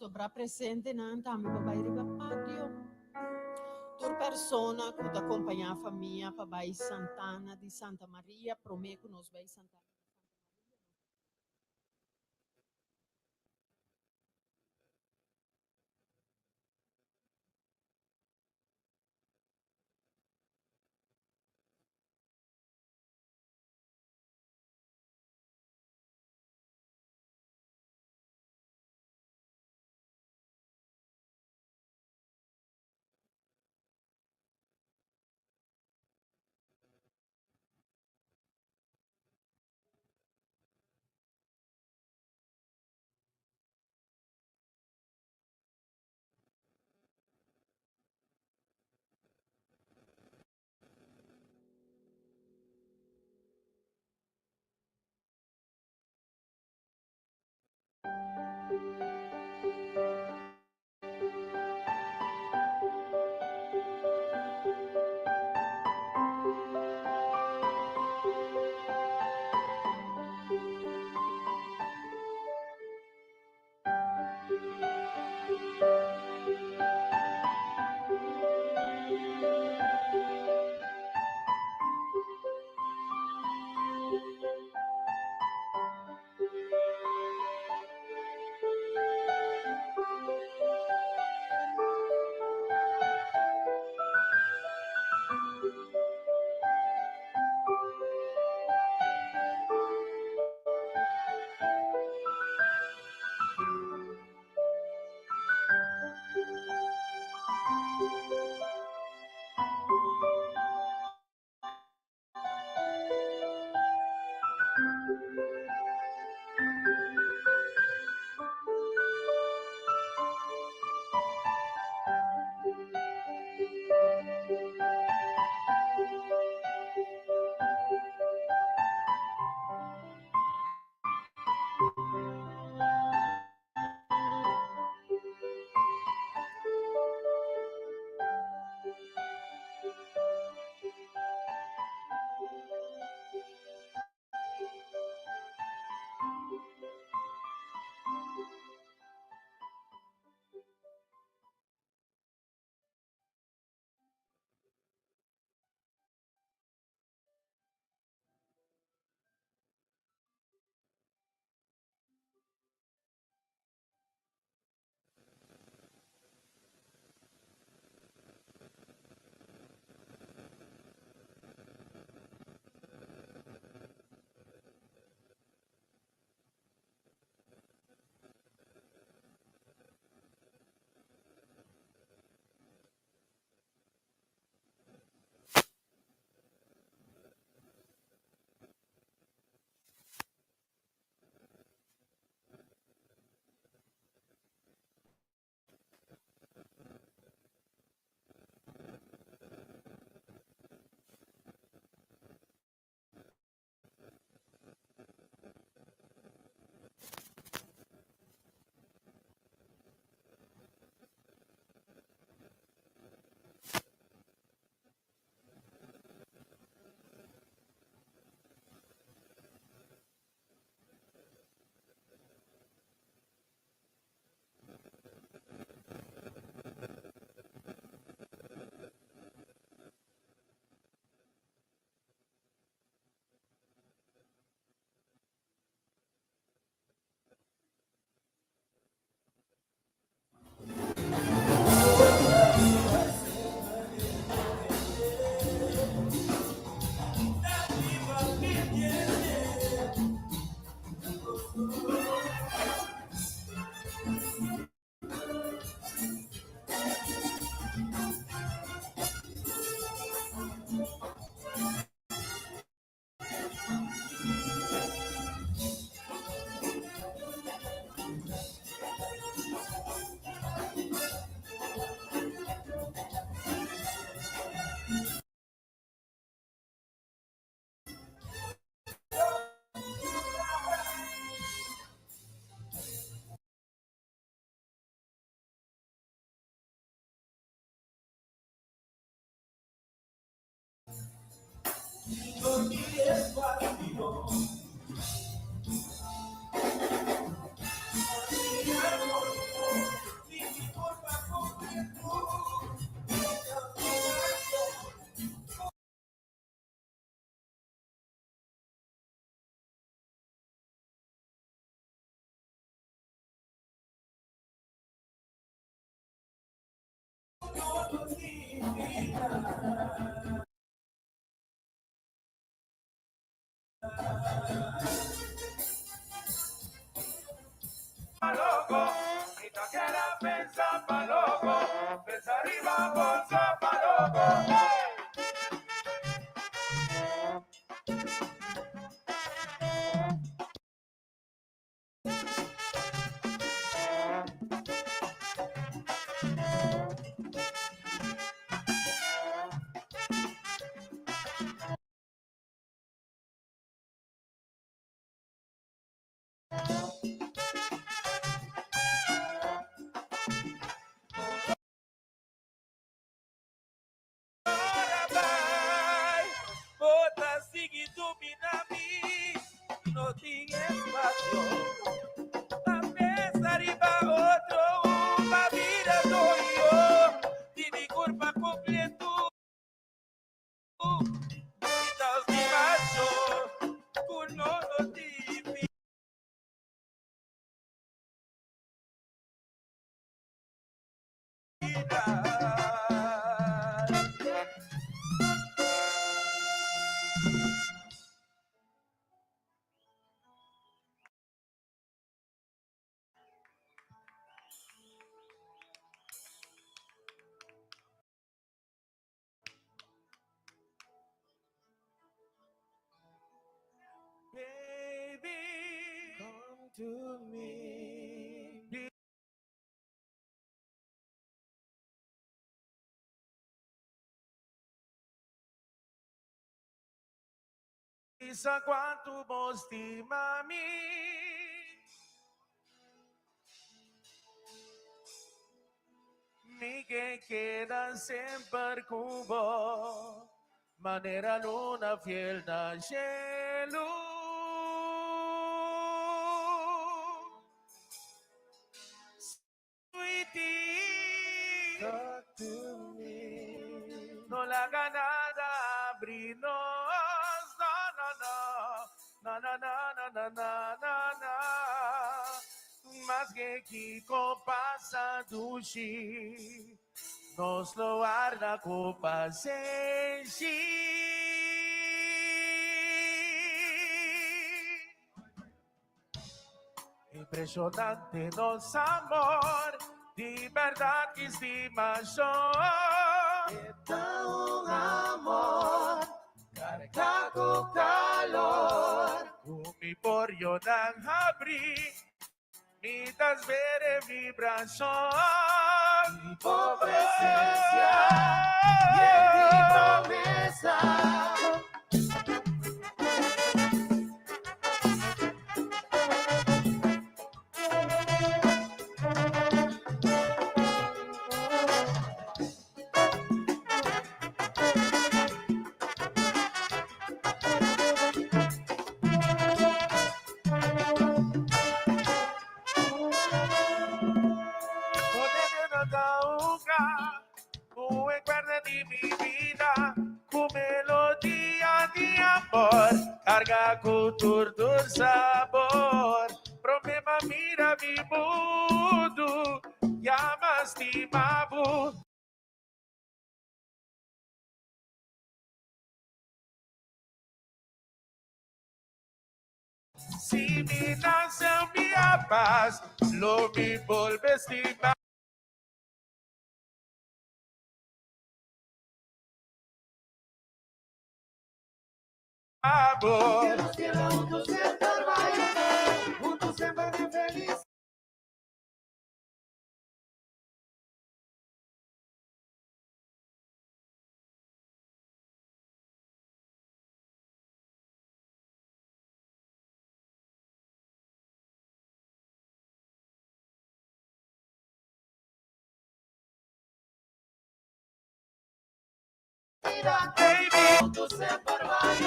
Sobrá presentenan tambe pa bai riba patio. Tur persona ku ta kompañá famia pa bai Santana di Santa Maria promé ku nos bai Santana di Santa Maria nos. Baby, come to me. Bisa kuantu bo stima mi. Mi ke keda semper ku bo, manera luna fiel na shelu. Sweetie, talk to me. No laga nada habri nos. No, no, no. No, no, no, no, no, no, no, no. Maske kiko pasa dushi. Nos lo warda ku pasenshi. Impresionante nos amor, di berdad y estimacion. Ta un amor, carga cu calor. Cu mi porionan habri, mi ta spera e vibracion. Bo presencia, yen di promesa. Carga cu tur tur sabor. Prome m'a mira mi mundo, ya m'a stima bo. Si mi nace mi paz, lo mi bolbe stima. Juntos semper bai, juntos semper den felicidad. Baby. Juntos semper bai,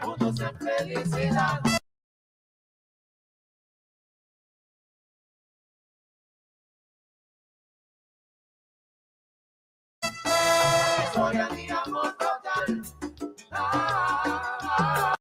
juntos en felicidad. Historia di amor total. Ah, ah.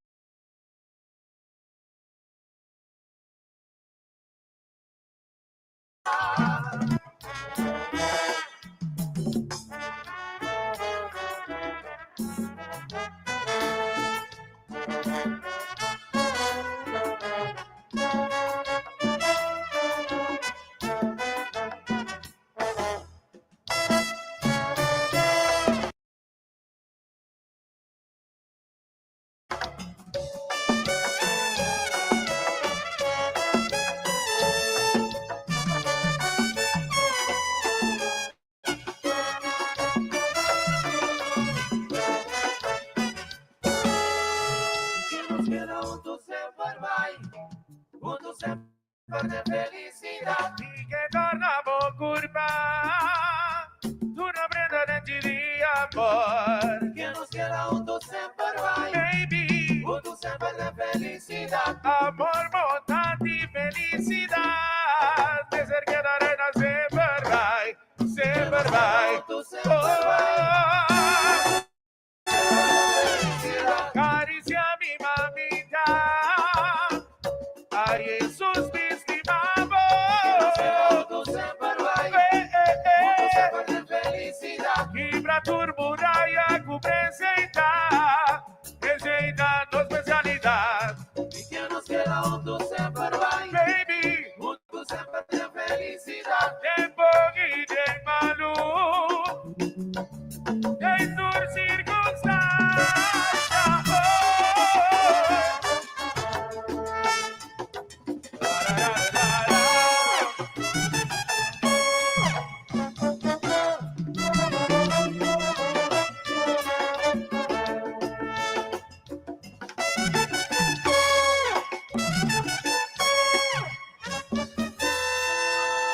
semper den felisidat. Mi ke torna bo kurpa, tur na prenda den chi di amor. Ke nos keda huntu semper bai. Baby, Huntu semper den felisidat. Amor bo ta di felisidat, mester keda reina semper bai, semper bai. Huntu semper bai. Oh. Caricia mi mamita. Ay, Jesus, mi stima bo. Eh, eh, eh. Kibra tur muraya ku presenta. Presenta nos specialidad. Baby. Den bon i den malu. Den tur circunstancia. Oh.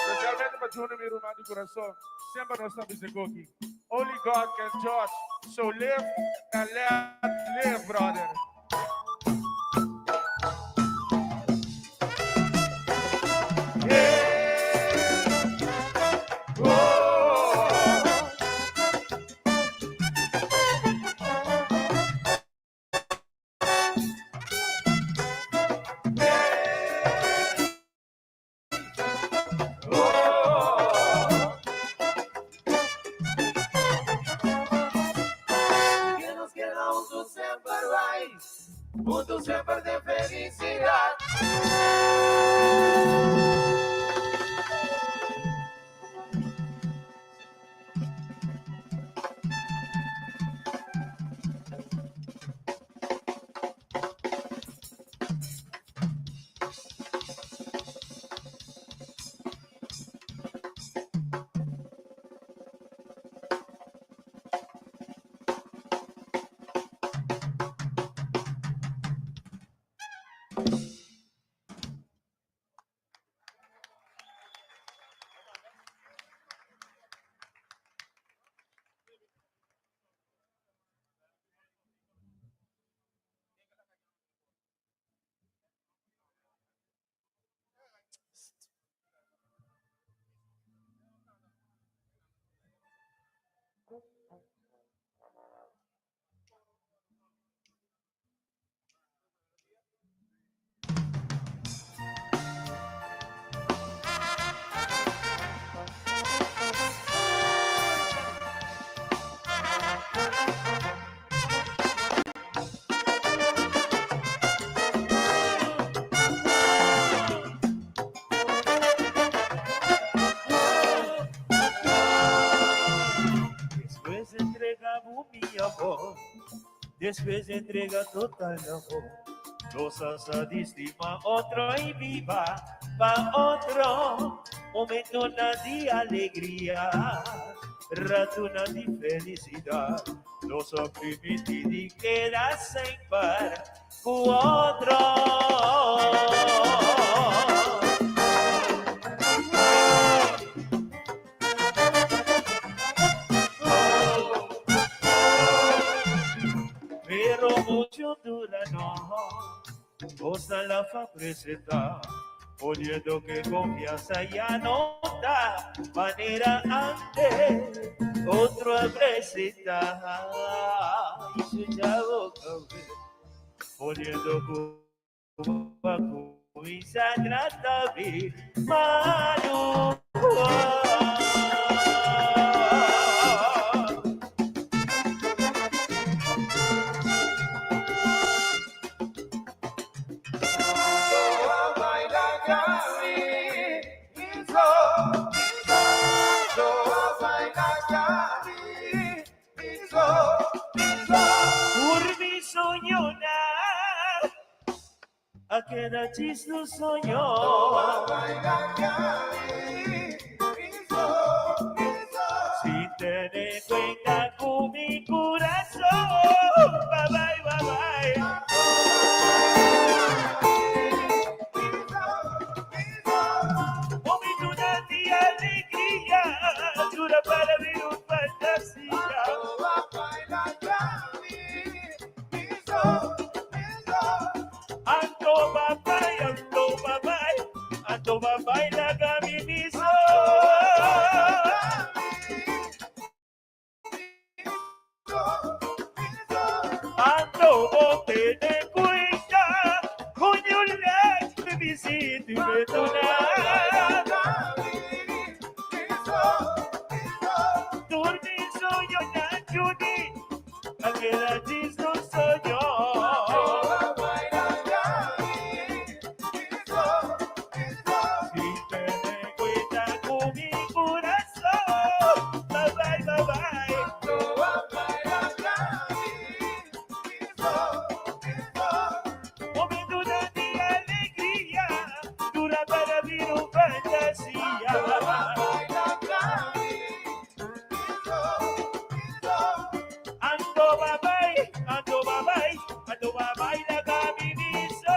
Specialmente pa Junior, mi ruman di kurason. Semper nos ta bisa koki. Only God can judge. So live and let live, brother. Ke nos keda huntu semper bai, huntu semper den felisidat. Despues entrega bo mi amor, despues entrega total amor. Nos a sa di stima otro i biba pa otro. Momentonan di alegria, ratunan di felisidat. Nos a primintí di keda semper ku otro. Pero mucho dura no, cosa la fa presentar, poniendo que confianza ya no da, manera antes, otro a presentar. Y su chavo poniendo Cuba comienza a tratar malo. Por mi soñonan a keda djis un soño. Sin tene kuenta ku mi kurason. Bye bye, bye bye. Lo bo tene cuenta con you like to be seen to be Dormi sogno na Judy, aquella disco sogno. Si te cuenta con mi corazón, bye bye, bye bye. Momento de alegría, dura para vivir un fantasía. Ando bye bye, ando bye bye, ando bye bye la caminito.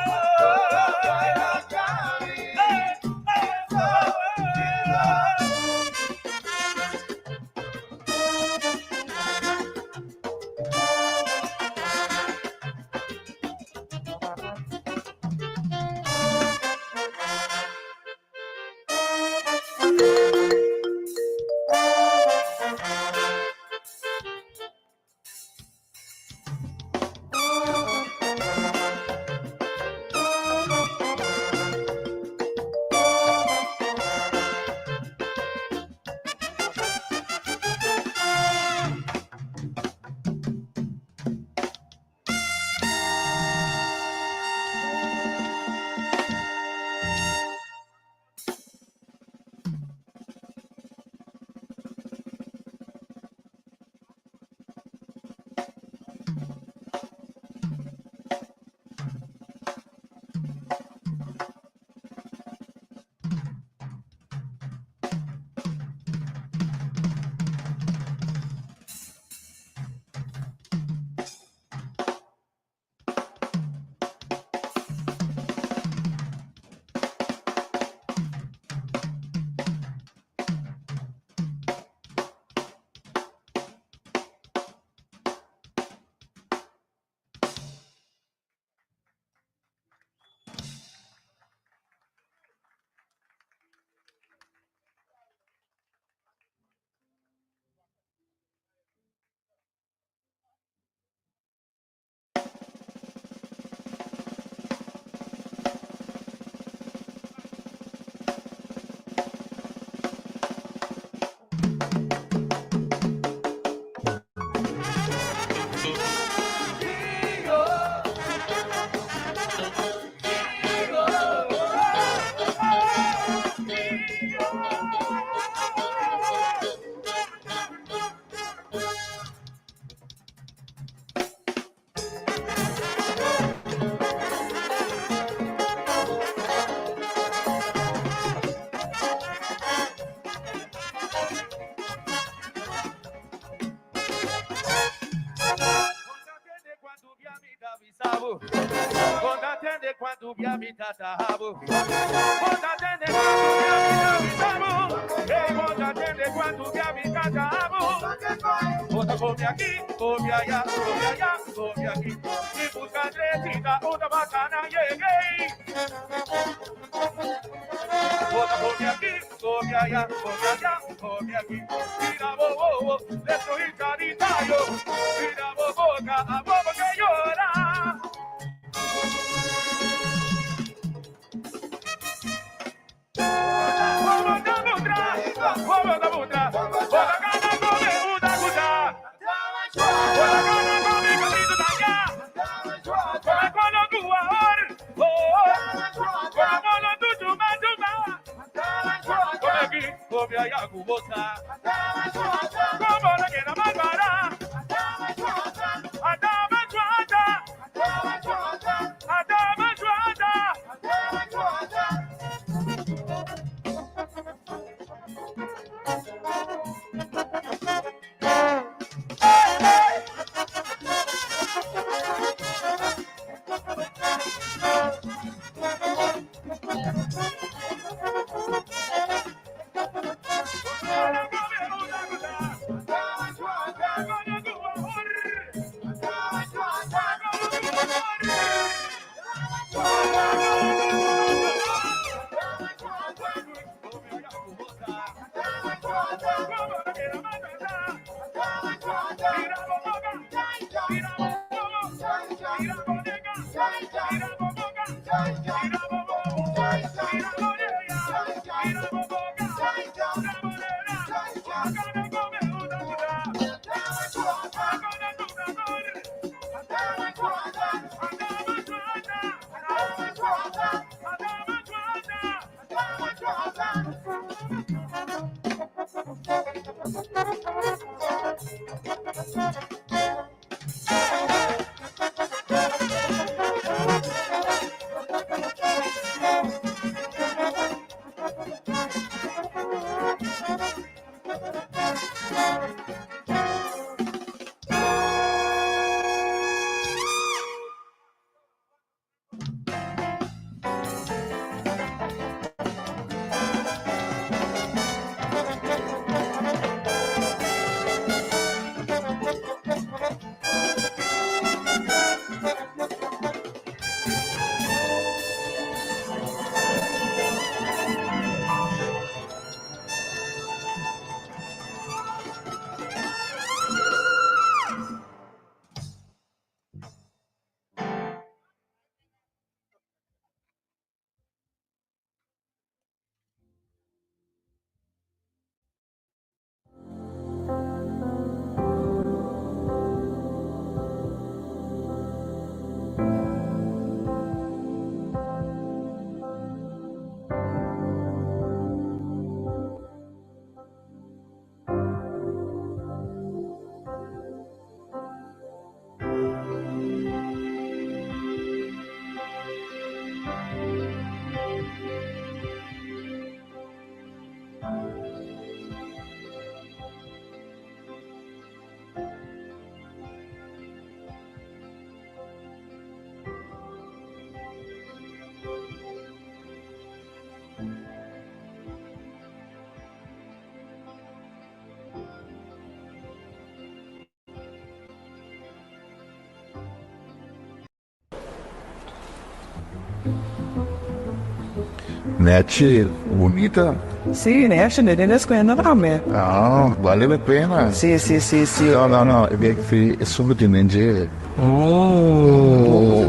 Nechi, bunita. Sí, nechi, ne den descuento tambe. Ah, vale la pena. Sí, sí, sí, sí. No, no, no, e bek fi e solo tin den dje. Oh.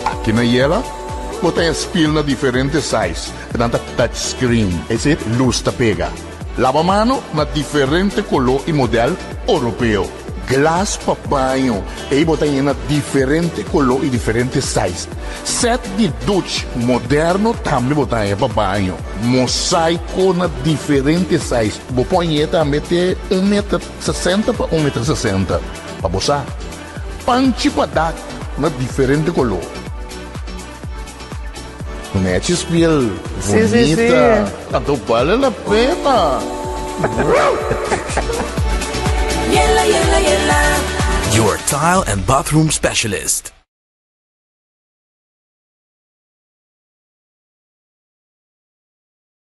Aki na Yela, bo ta haña spiel na diferente size, nan ta touch screen, es decir, luz ta pega. Laba mano na diferente color y model Oropeo. Glas pa baño, ey bo ta haña na diferente color y diferente size. Set di duch moderno tambe bo ta haña pa baño. Mosaico na diferente size, bo por hañ'e tambe te un meter sesenta pa un meter sesenta, pa bo sa. Panchi pa dak na diferente color. Nechi spiel Sí, sí, sí. bunita. Anto bale la pena. Yela, yela, yela. Your tile and bathroom specialist.